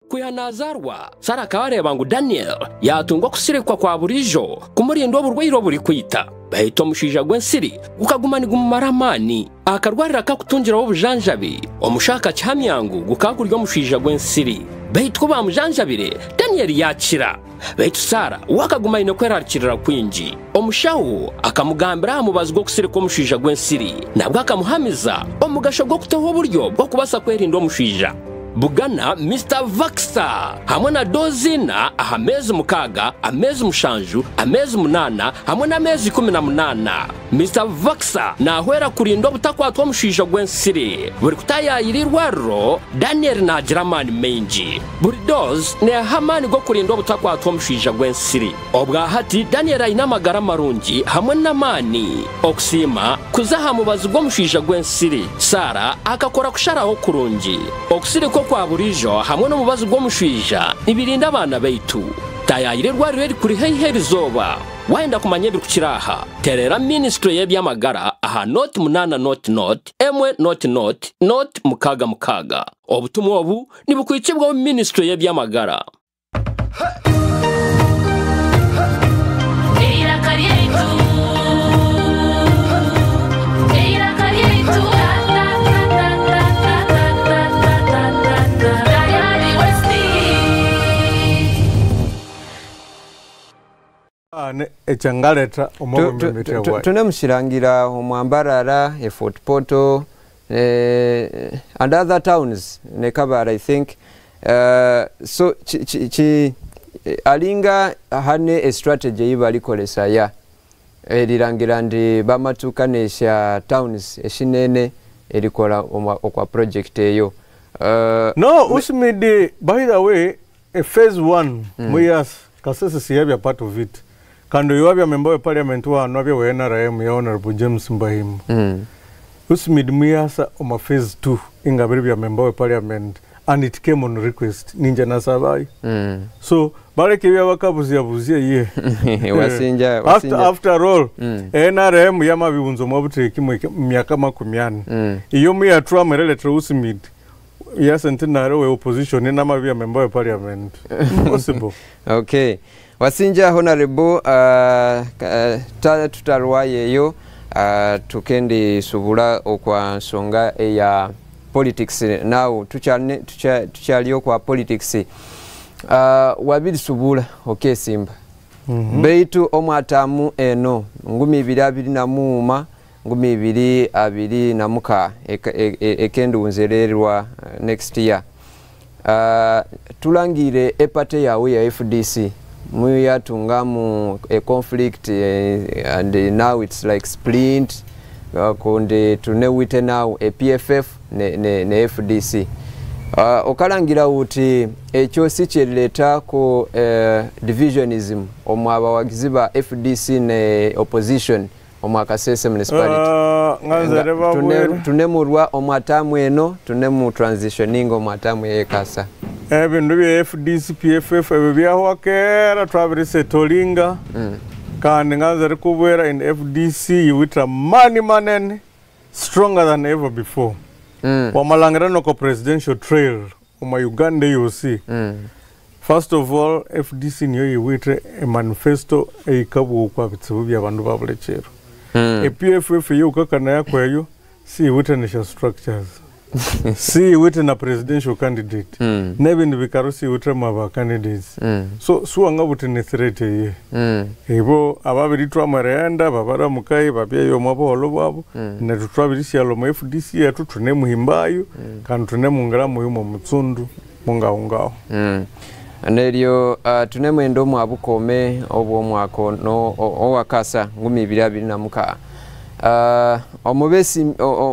Kuyanazarwa Sara akabareba ngu Daniel yatungwa kusirikwa kwa burijo kumurinda oburwaire oburi kwita bahita omushaija gw'ensiri gukaguma nigumumara amaani akarwarira akakutungiraho obujanjabi omushaka kihamyangu gukagurya omushaija gw'ensiri baitu ku bamujanjabire Daniel yakira baitu Sara wakaguma aine kwerarikirira kwingi. Omushaho akamugambira aha mubazi gw'okusirika omushaija gw'ensiri nabwo akamuhamiza omugasho gw'okutaho oburyo bw'okubasa kwerinda omushaija. Bugana Mr. Vaxa hamwe na dozina aha mezi 6, amezi 7, amezi 8 hamwe n'amezi 18. Mr. Vaxa nahwera kurinda obutakwatwa omushaija gw'ensiri. Buri kutayayira irwariro Daniel nagira amaani maingi. Buri doze neha amaani g'okurinda obutakwatwa omushaija gw'ensiri. Obwahati Daniel aine amagara marungi hamwe n'amaani. Okusiima kuza aha mubazi gw'omushaija gw'ensiri. Sara akakora kusharaho kurungi. Okusirika kwa burijo hamwe n'omubazi gw'omushaija nibirinda abaana baitu. Tayayire irwariro erikuri haihi eriizooba. Wayenda kumanya ebirikukira aha, terera Ministry y'ebyamagara aha 08 00 1 00 0 66. Obutumwa obu nibukwikibwaho Ministry y'ebyamagara. Ekyangaleta omu bwebembetya bwayi. Tunemushirangira omwa Mbarara, e Fort Portal and other towns ne Kabale, I think. So ki alinga hane e strategy ei barikoresa ya erirangira ndi bamatuka nesha towns eshinene erikora okwa project eyo. No, Usmid, by the way, a phase 1 muyas Kasese siyabya part of it. Kandi oyo wabya member wa parliament wa hanu abya wa NRM ya Honorable James Mbahimbo. Usmid muyasa oma phase 2 ingabiri bya member wa parliament and it came on request ninja nasabayo. So bareke byabakabuzya buzya ye. Wasinja, wasinja. After all, NRM yamabibunzo mwabuteeki myaka 40. Iyo muyatwa mereletre Usmid yasentinare we opposition n'amabya member wa parliament. Impossible. Okay. Wasinja Honorable, tutarwayeyo, tukendi subula okwa nsonga eya politics. Now tukyaliyo kwa politics. Wabiri subula okay simba. Beitu omwatamu eno 2025 2026 ekendunzererwa next year. Tulangire epate yawe ya FDC muyatungamu a conflict, and now it's like splint, konde tunewite now a PFF ne FDC. Okalangira uti ekyo si kyerireeta ku divisionism omwaba wagizi ba FDC ne opposition omwa Kasese municipality. Tunemurwa omwatamu eno tunemu transitioning omwatamu yekasa. Ebintu bya FDC PFF ebyo byahwakera twabirisetolinga. Kandi nganze kubwera in FDC yiwita mani manene stronger than ever before. Wamalangira noko presidential trail oma Uganda yosi. First of all, FDC niyo yiwite a manifesto eyikabu kwa bitsibu bya bandu babulechero. PFF yukakana yakweyo si yiwite nisha structures. Si yiwite na presidential candidate. Nebindi bikaro si yiwite maba candidates. So suwanga buti ni threat ye. Ebo ababiri twamarenda babara mukai babyeyo mabolo bwabo. Ne tutwabirishalo mu FDC yetu tune muhimbayo kandi tune mungara muyumo mutsundu mungaungao. Neryo tune mwendo mwabukome obwo mwako no owakasa 2026. Omubesi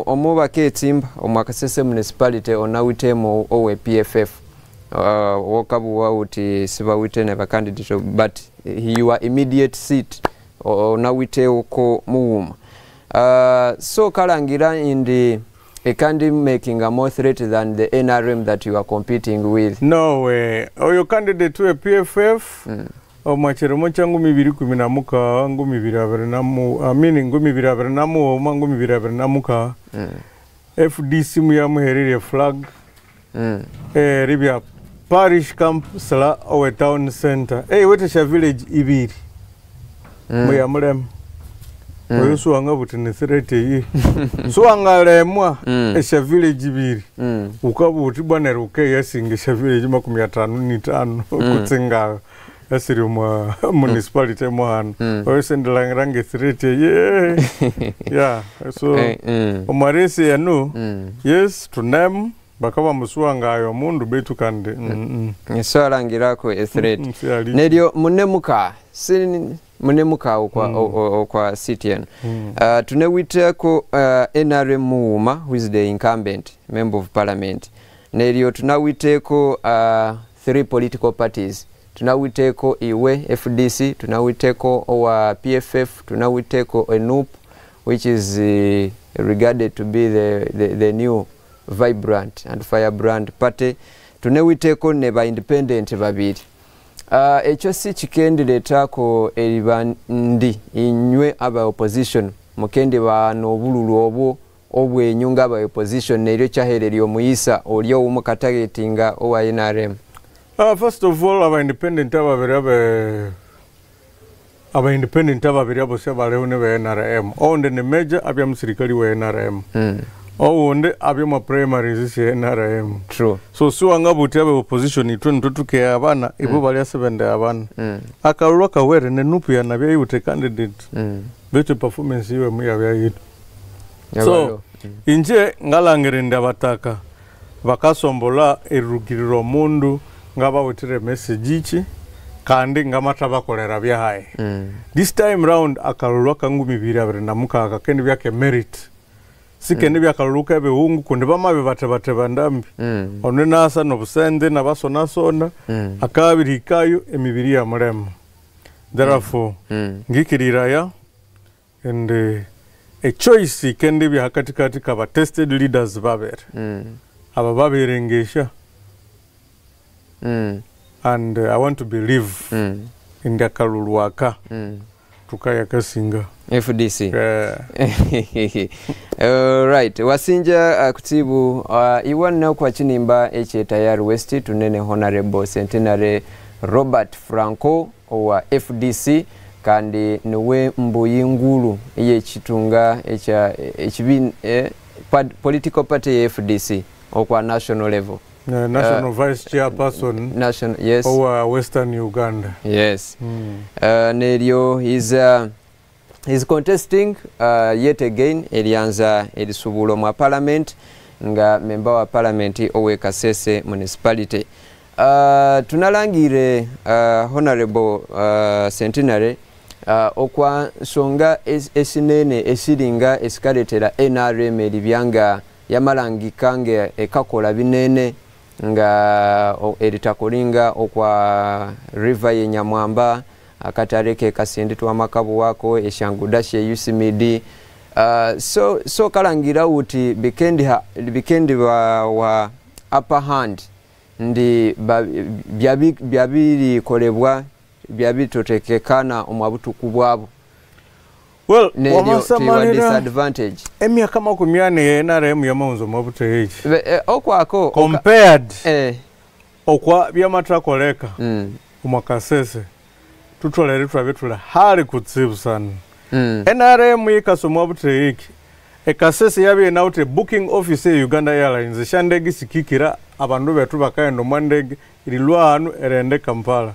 omubake timba omwakasese municipality onawitemo owe PFF. Wokabu uti sibawite ne candidate but your immediate seat onawite uko muwuma. So kalangira in the a candidate making a more threat than the NRM that you are competing with. No way. Oyo candidate to a PFF omwachero changu 2016 2024 amini 2024 2026 FDC muyamuherere flag. Ribya parish camp sala owe town center. Wetesha village ibiri. Muyamulem. Oyo suwanga buti ni threat iyi. Suwanga lemwa esha village ibiri. Ukabuti bwana ruke yasinga esha village 55 kutsinga. Asiri mwa municipality mwana. Oyo sendelangirange threat ye. Yeah, so omaresi yanu. Yes, to name bakaba musuwanga ayo mundu betu kandi. So alangirako a threat. Neryo munemuka si munemuka okwa CTN. Tunewiteko NRM Muwuma who is the incumbent member of parliament. Neryo tunawiteko 3 political parties. Tunawiteko iwe FDC, tunawiteko owa PFF, tunawiteko NUP, which is regarded to be the new vibrant and firebrand party. Tunewiteko ne ba independent babiri. Ekyo si kikenderetako eribandi inywe aba opposition mukende bano obululu obwo obwenyunga aba opposition neryo kyahereryo omuyisa oli owumukatagetinga owa NRM. First of all, aba independent aba independent ababiri abo se baleho ne ba NRM. Onde ne major abya musirikali wa NRM. Owundi abya omwa primaries esya NRM. True. So siwangabugha wuthi abe opposition ithwe nithwe tukehabana, ibo balya sibendihabana. Akalulu akawere ne NUP yanabya yiwithe candidate betu performance yiwe muyabya yithu. So inje ngalangira indi abataka bakasombolha erirugirira omundu ngabawithire message iki kandi ngamathabakolera byahayi. This time round akalulu aka 2026 kendibya ke merit. Sikendibya akalulu k'ebihungu kundi bamabibathebatheba ndambi. Onu inasa n'obusente inabasonasona akabirihikayo emibiri iyamulema. Therefore ngikiriraya indi e choice yikendibya hakathikathi kaba tested leaders babiri. Aba babirengesya and I want to believe indi akalulu aka tukayakasinga. FDC. Right. Wasinja kutsibu iwana kwa chinimba eche Tayari West tunene Honorable Centenary Robert Franco wa FDC kandi niwe mbuyi ngulu eye chitunga echa echibin political party ya FDC okwa national level. National Vice Chairperson national, yes. Owa Western Uganda. Yes. Neryo is contesting yet again erianza erisubulo mwa parliament nga member wa parliament owe Kasese municipality. Tunalangire Honorable Centenary okwa nsonga esinene esiringa esikaletera NRM eribyanga yamalangika nga ekakola binene nga eritakolinga okwa river ye Nyamwamba akatareke kasindi twamakabu wako eshanguda she UCMD. So kalangira uti bikendi wa upper hand ndi byabiri kolebwa byabitotekekana omwabutuku bwabo. Well, wamasamalira disadvantage emyaka 40 ya NRM yamaunzo mwabuteeki okwako compared okwa byamatakoleka omwakasese tutolere twabe tula hali kutsibu sana. NRM yikasomwa buteeki ekasese yabe naute booking office ya Uganda Airlines shandegi sikikira abandu betu bakaenda omwandege irilwa hanu erende Kampala.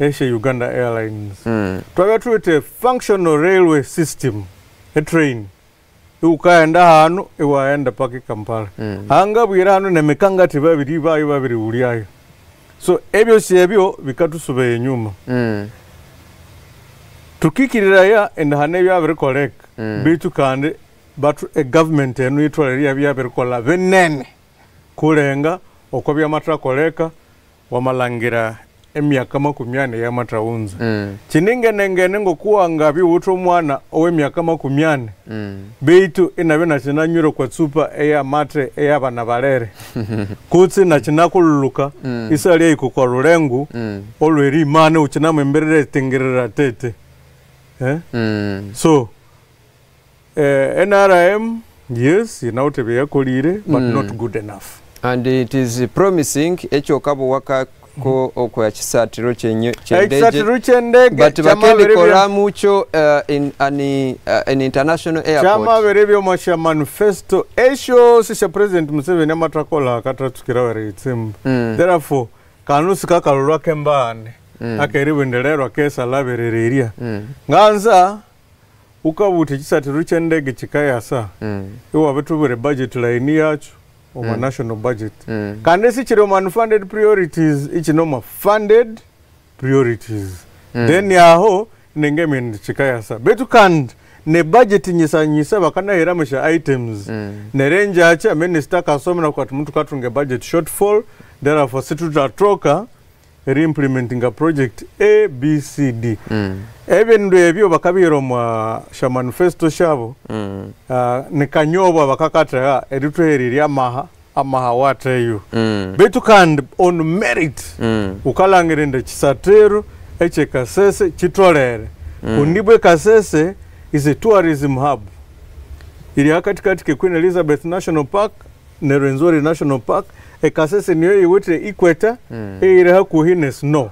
Eshe Uganda Airlines. Twabe tuwite functional railway system a train ukaenda hanu iwaenda paki Kampala. Anga bwira hanu nemikangati babiri bayo babiri uliayo. So ebyo si ebyo bikatusube enyuma. Tukikirira endahane byabirikoleka bitu kandi batu e government enu itwaleria byabirikola binene kulenga okwo byamatakoleka wamalangira emyaka 40 y'amataunza. Chiningenengene ngokuwanga biwutha omwana ow'emyaka 40 beitu inabe nakinanyura kwa tsupa eyamate eyabana balere kutsi nakinakululuka isali eiko kwa lulengu olweri imane ukinamwemberera etengerera tete. So NRM yes inawutebe yakolire but not good enough. And it is promising ekyo kabo waka ko okwa kisatiro kyendege but bakendi kola mucho in an international airport chama berebyo masha manifesto esho sisha President Museveni amatakola akatatsukira were itsimba. Therefore kanusi kakalulwa kembane akeribendererwa kesa laberereria nganza ukabuti kisatiro kyendege kikayasa iwa betubure budget line yacho oma national budget. Kandi si chiri unfunded priorities ichinoma funded priorities. Then yaho nengeme chikayasa betu kandi ne budget nyisa bakanahera musha items nerenja acha minister kasomera kwa muntu katunge budget shortfall therefore situtatoka reimplementing a project A B C D. Ebindu ebyo bakabiro mwa sha manifesto shabo nikanyoba bakakata erituhereria amaha wateyo betu kandi on merit ukalangirinde chisatero eche Kasese chitolere kundibwe Kasese is a tourism hub iri hakatikati ke Queen Elizabeth National Park ne Rwenzori National Park. Ekasese niyo iwite equator iri hakuhi ne snow.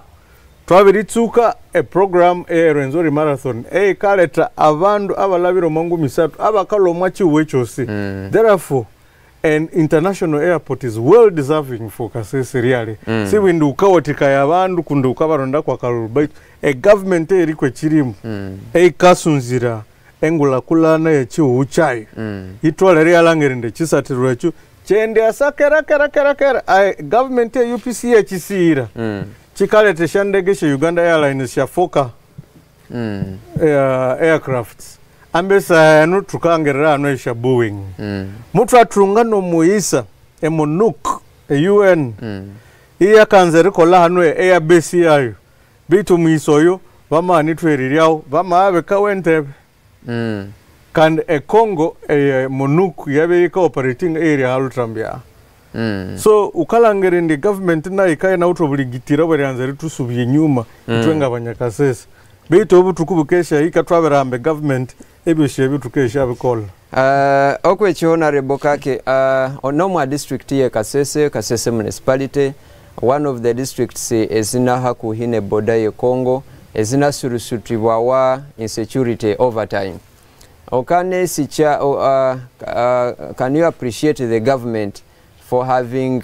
Twabiritsuka a program e Rwenzori Marathon ekaleta abandu abalabira omu 3,000 abakalomwa chiwe chosi. Therefore An international airport is well deserving for Kasese really. Si bwindi ukawatikaya abandu kundi ukabarondaku akalulu baitu egovernment eriku ekirimu eikasunzira engulakulana y'ekihugu kyayo itwalere yalangire ndi ekisatirwe ekyo kyendyasa kera kera kera kera aye government ya UPC ekisiira kikaleta eshandege sha Uganda Airlines sha Fokker aircrafts ambesa yanu tukangerera hano esha Boeing mutwatunga nomuyisa eMONUC e UN iyakanza erikola hano airbase yayo baitu omuyisa oyo bamani tweriryaho bamabekawo entebe kandi eCongo MONUC yabe ika operating area halutambya. So ukalangire ndi government nayo ikaye nawutha obuligitira bweryanza eritusubya enyuma itwe ngabanyakasese baitu obutuku bukesha ikatwabirahamba government ebyosi ebyo tukesha bikola. Okwekyo Honorable Kake, onomwa district ye Kasese, Kasese municipality, one of the districts ezina hakuhi ne border ye Congo, ezinasurusutibwawa insecurity over time. Okane sicha, can you appreciate the government for having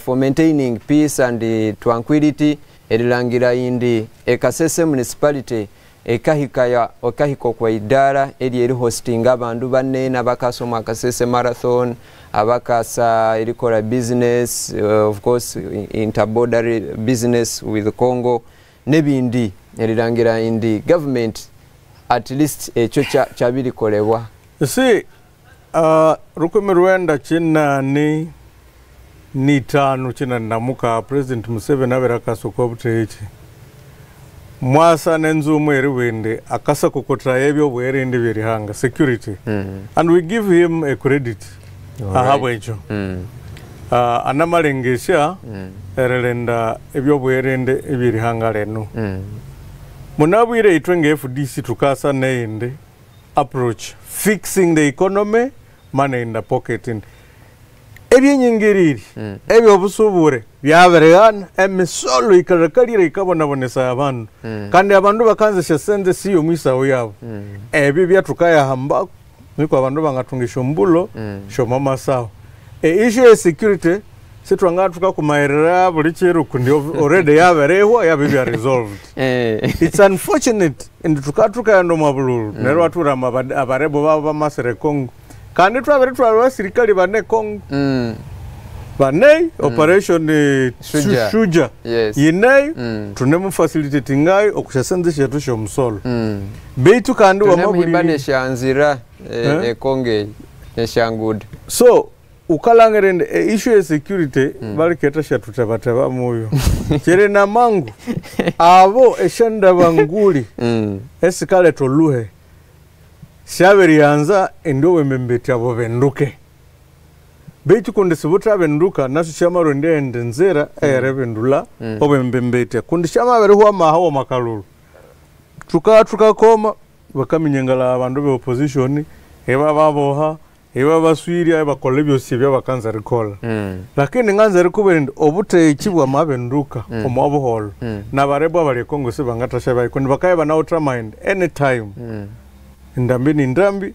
for maintaining peace and tranquility erilangira indi ekasese municipality ekahika okahika kwa idara eri eri hosting abandu banene abakasoma Kasese marathon, abakasa erikora business, of course interborder business with Congo nebindi, erirangira indi government at least ekyo kyabirikolebwa? You see, 1985 kinanamuka President Museveni abera akasooka obuteeki mwasa n'enzumu eriwende akasakokotrayo ebyobwerinde byerihanga security and we give him a credit ahabwekyo anamalengesya ererenda ebyobwerinde ebyerihanga lenu. Munabwire itwe nge FDC tukasa neyindi approach, fixing the economy, money in the pocket. Ebyenyingiriri ebyobusubure byabereana emisolo ikarakalire ikabonabonesa abantu kandi abandu bakanzesha sente siyo mwisawo yabo ebyo byatukayahamba niko abandu bangatungisha ombulo shoma masawo. Issue ya security sitwanga tukakumairira buli kiro kundi already yaberehwa yabe bya resolved. It's unfortunate and tukatukayando mwabululu neryo aturama abarebo babo bamasere Congo kandi twabere twabere sirikali bane Congo bane operation Shuja. Shuja. Yes. Yinei tunemu facilitating okushasenze shetu shomusolo beitu kandi tunemuhimba neshanzira ekonge neshanguda. So ukalangire ndi issue ya security baliketa shatutebateba muyo kiri na mangu abo eshandaba nguli esikaleta oluhe syabirianza indi obwembembetya abo benduke beitu kundi sibuthabenduka nasu syamarondya endi nzira eyeribindula obwembembetya kundi syamabirihwa amaha omakalulu tukaa tukakoma bakaminyangala abandu be opposition ebababoha ebabaswirya ebakola ebyosi ebyabakanza erikolha. Lakini nganza erikubwira indi obutheki bwamabenduka omwa buholho nabarebo abali eCongo sibangathasya bayi kundi bakabya banawutha mind anytime endambi nindambi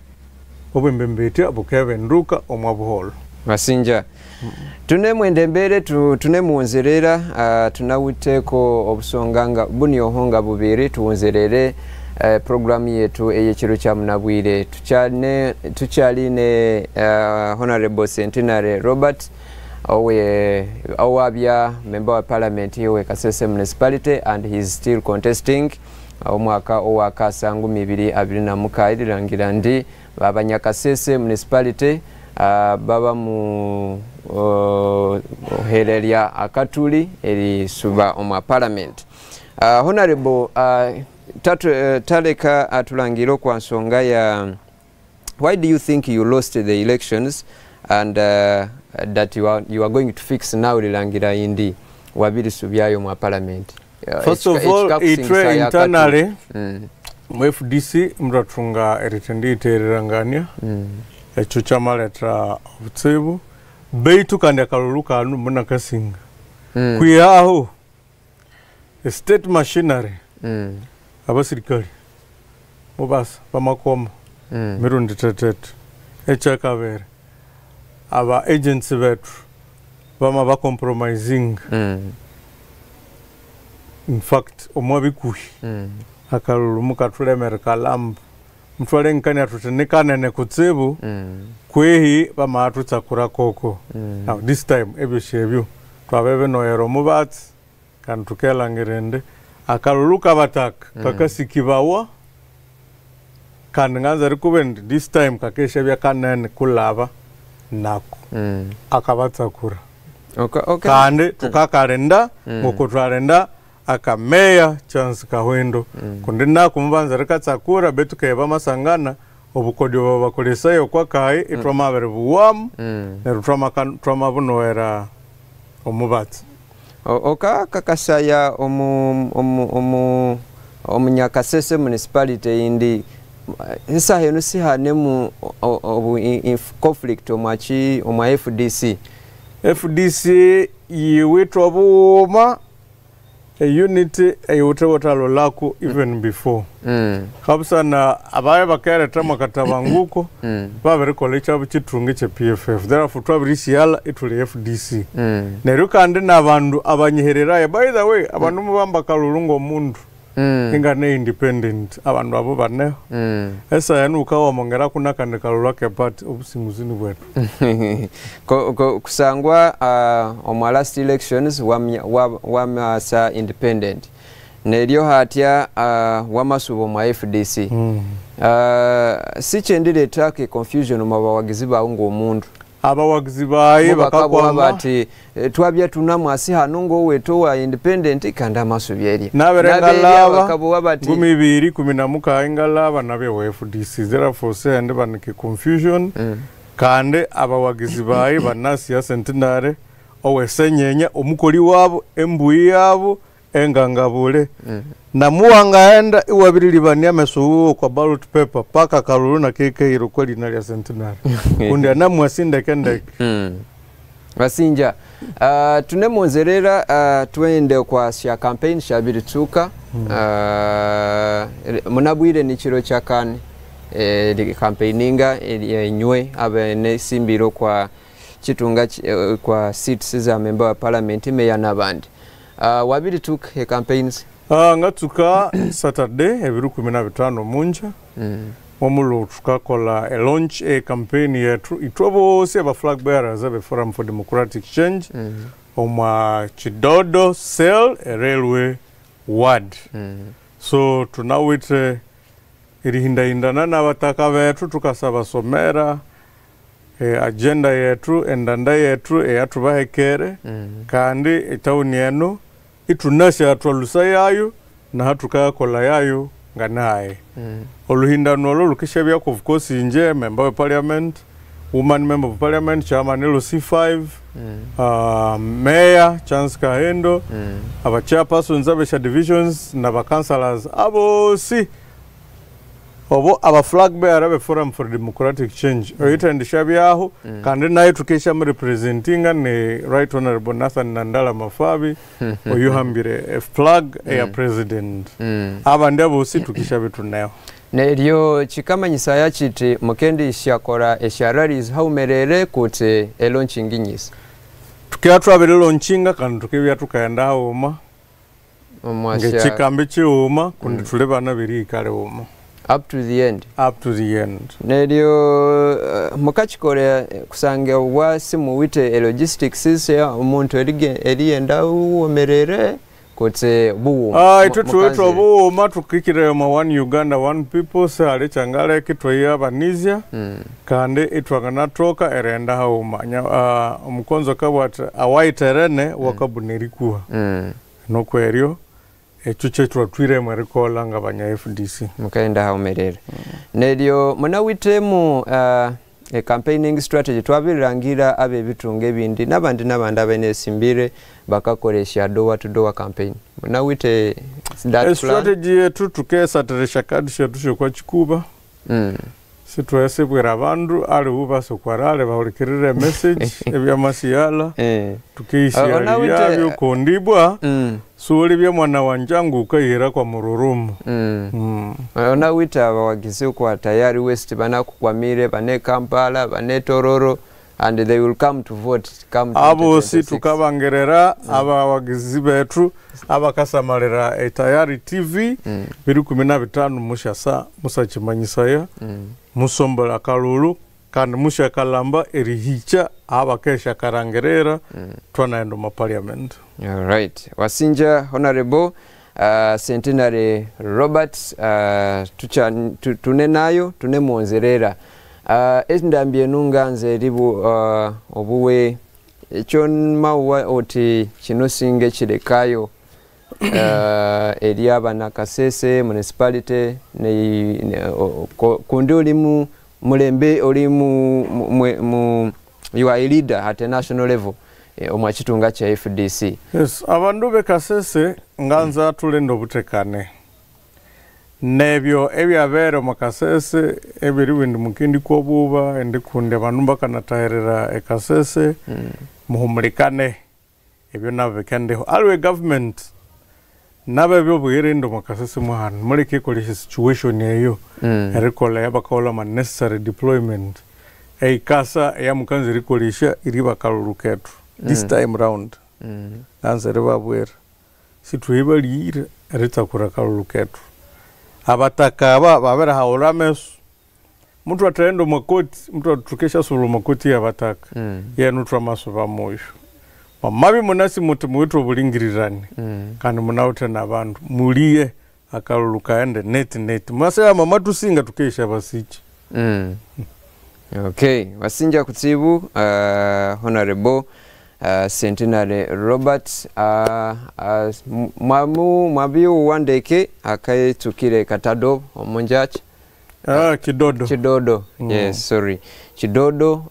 obwembembetya bukebenduka omwa buholho. Masinja tunemwenda embere tunemuwonzerera tunawiteko obusonga nga bunioho nga bubiri tuwonzerere programu yetu ey'ekiro kya munabwire. Tukyali ne Honorable Centenary Robert owe owabya member wa parliament owe Kasese municipality and he is still contesting omwaka owakasangu mibiri abiri na mukaaga lirangira ndi abanyakasese municipality baba mu hererya akatuli erisuba omwa parliament. Honorable taleka atulangire kwa nsonga ya why do you think you lost the elections and that you are going to fix now lirangira indi wabiri subyayo mwa parliament? First of all, itwe internally mu FDC muratunga eritenditererangania ekyo kyamaletha obutsibu beitu kandi akalulu kanu munakasinga kwihaho state machinery abasirikali mubasa bamakoma mirundi tetete ekyakabere Aba agents betu bama ba compromisinga. In fact omwa bikuhi akalulu mukathulemera kalamba. Muthwalenkania thuthi nikanene kutsibu kwehi bamahathutsakura koko. Now this time ebyosi ebyo twabebinoyera omubatsi kandi thukelhangira indi akalulu kabataka kakasikibawa kandi nganza erikuba indi this time kakeshabya kanene kulaba nako akabatsakura. Kandi thukakalinda ngoko thwalinda akameya Chance Kahwindo kundi nako mubanza rikatsakura betu keba masangana obukodyo babakolesayo kwa kai ithwamabiri buwamu neryo thwamabunoera omubatsi. Oka kakasaya omu omunyakasese municipality indi esaha eno sihanemu obu conflict omwachi omwa FDC. FDC yiwitwa obuwuma unity eyuthewothalolako even before. Kabusana abaye bakeretha mwakatabanguko babirikolha ekyabo kithunga ekye PFF. Therefore twabirisighala ithuli FDC. Neryo kandi n'abandu abanyihererayo, by the way, abandu mubamba kalulu ng'omundu ingane independent, abandu abo baneho. Esaha enu wukawamongeraku nakandi kalulu ake party obusinguzi ni bwetu. Kusangwa omwa last elections wamasa independent neryo hatya wamasuba omwa FDC. Sikyendiretha ke confusion omu bawagizi bawu ng'omundu. Abawagizi bayi Mubakabuha bakakwama bati twabya tunamwasi hano ng'owetu wa independent kandi amasubi erya. Nabere Naberya ngalaba, bakabuha bati ngumi ibiri, kumi na mukaaga ngalaba nabye wa FDC. Therefore sehende banike confusion. Kandi abawagizi bayi banasiya centenary owesenyenya omukoli wabo embuyi yabo engangabule. Namuwangaenda iwabirilibania ameso kwa ballot paper paka kalulu na kekeiro kwa lina lya centenary. Kundi anamwasi ndeke ndeke. Basinja, tunemunzerera twende kwa sya campaign shabirituka. Munabwire ni chiro cha kane campaigninga enywe abene simbiro kwa chitunga kwa seats za member wa parliament meya nabandi. Wabiri took he campaigns. Ngatsuka Saturday ebiru 15 munja. Omulo tukakola a launch a campaign yetu itwe bose aba flag bearers abe Forum for Democratic Change. Omwa Chidodo Cell a railway ward. So tunawite erihindahindana n'abataka betu tukasabasomera agenda yetu endanda yetu eyatubahekere. Kandi etawuni eno itunasha twalusa yayo na hatukakola yayo nganaye. Oluhindano olwo lukishabya of course inje member of parliament, woman member of parliament, chairman LC5, mayor Chance Kahendo, aba chairpersons abesha divisions na ba councillors abosi obo aba flag bearer be Forum for Democratic Change. Oyitendisha byaho kandi naye tukesha mu representinga ni Right Honorable Nathan Nandala Mafabi oyuhambire flag ya president. Abandi abosi tukisha bitunayo. Neryo chikamanyisa yakiti mukendi shakora esha rallies haumerere kuti elaunching nyisi. Tukia twabere launchinga kandi tukibya tukaenda hauma. Ngechikambi chiuma kundi tuli bana birikale uma. Up to the end. Up to the end. Neryo mukachikore kusange wasi muwite logistics ya omuntu eriyenda uwomerere kotse buwuma. Itwe tuwetwa buwuma tukikire ma one Uganda one people se ali changale kitwe abanizia. Kandi itwaganatoka erenda hauma. Omukonzo kabwat awaiterene wakabunirikuwa. Nokweryo ekyo kyetwatwire mwerikola nga banya FDC. Mukaenda haumerere. Neryo munawitemu a campaigning strategy twabirirangira abe bitunga ebindi nabandi nabandi abenesimbire bakakoresha door to door campaign. Munawite that plan? Strategy yetu tukesateresha kadi shetu kwa chikuba. Sitwesibwira abandu ali ubasokwarale bahulikirire message ebyamasiyala. Tukeishiya kondibwa. Suli bya mwana wanjangu ukayira kwa mururumu. Onawita abawagizi kwa tayari West banakukwamire bane Kampala bane Tororo And they will come to vote come Abosi 2026. Tukabangerera abawagizi bethu abakasamalira Etayari TV 2015 mushasa musakimanyisaya musombola kalulu kandi mushakalamba erihicha abakesha karangerera twanaenda mu parliament. All right. Wasinja Honorable Centenary Robert, tune nayo tune mwonzerera endambi enu nga nze eri obuwe ekyo mauwa oti kino singa ekirekayo eri abanakasese municipality kundi oli mu mulembe oli mu you are a leader at a national level omwakitunga kya FDC. Yes, abandu bekasese nganza tulenda obutekane nebyo ebyabere mukasese ebiri bindi mukindi kwobuba endikunde abandu bakanataherera ekasese muhumulikane ebyo nabo bikendeho aliwe government nabe byobwirinde mukasese muhanu muleke ikolesha situation eyo erikola yabakaola ma necessary deployment eikasa eyamukanza erikolesha iri bakalulu kethu this time round nganza eribabwira situhibaliyire eritsakura kalulu kethu abataka aba babere haula ameso muthu athaenda omakoti muthu athukesha sula omakoti yabataka yenu uthwa amaso bamoyo mamabi munasi muthi muwithe obulingirirani kandi munawuthe nabandu muliye akalulu kaende neti neti mwasaya mama tusinga tukesha basichi. Okay, wasinja kutsibu Honorable Centenary Robert mwamu mwabiu wandeke akayetukire katado omunjachi Kidodo. Kidodo. Yes, sorry. Kidodo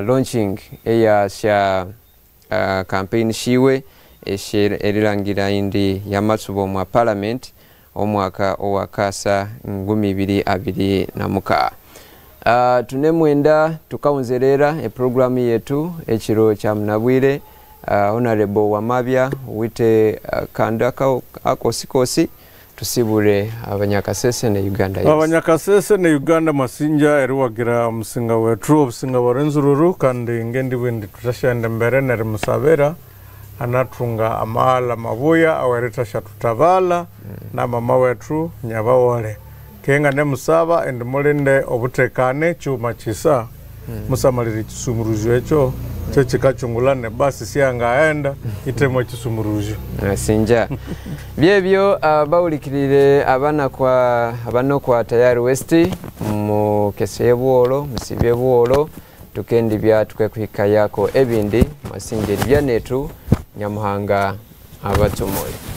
launching eya sha campaign shiwe erirangira indi yamatsubo mwa parliament omwaka owakasa 2026. Tunemwenda tukaunzerera e programu yetu ekiro kya munabwire Honorable Wamabya wite kanda akosikosi tusibure abanyakasese ne Uganda. Yes. Abanyakasese ne Uganda masinja eriwagira omusinga wetu obusinga bwa Rwenzururu kandi ngendi bwindi tutashenda mbere nerimusabera anatunga amahala mabuya aweretasha tutavala na mama wetu nyabawole kenga nemusaba endi mulinde obutekane chuma chisa musamalire chisumuruzyo ekyo kyekikachungulane basi syangaenda itemo chisumuruzyo. Sinja byebyo bawulikirire abana kwa abano kwa Tayari West mukese bwolo musibye bwolo tukendi bya tukwekuhika yako ebindi masinje byanetu nyamuhanga abatomoyo.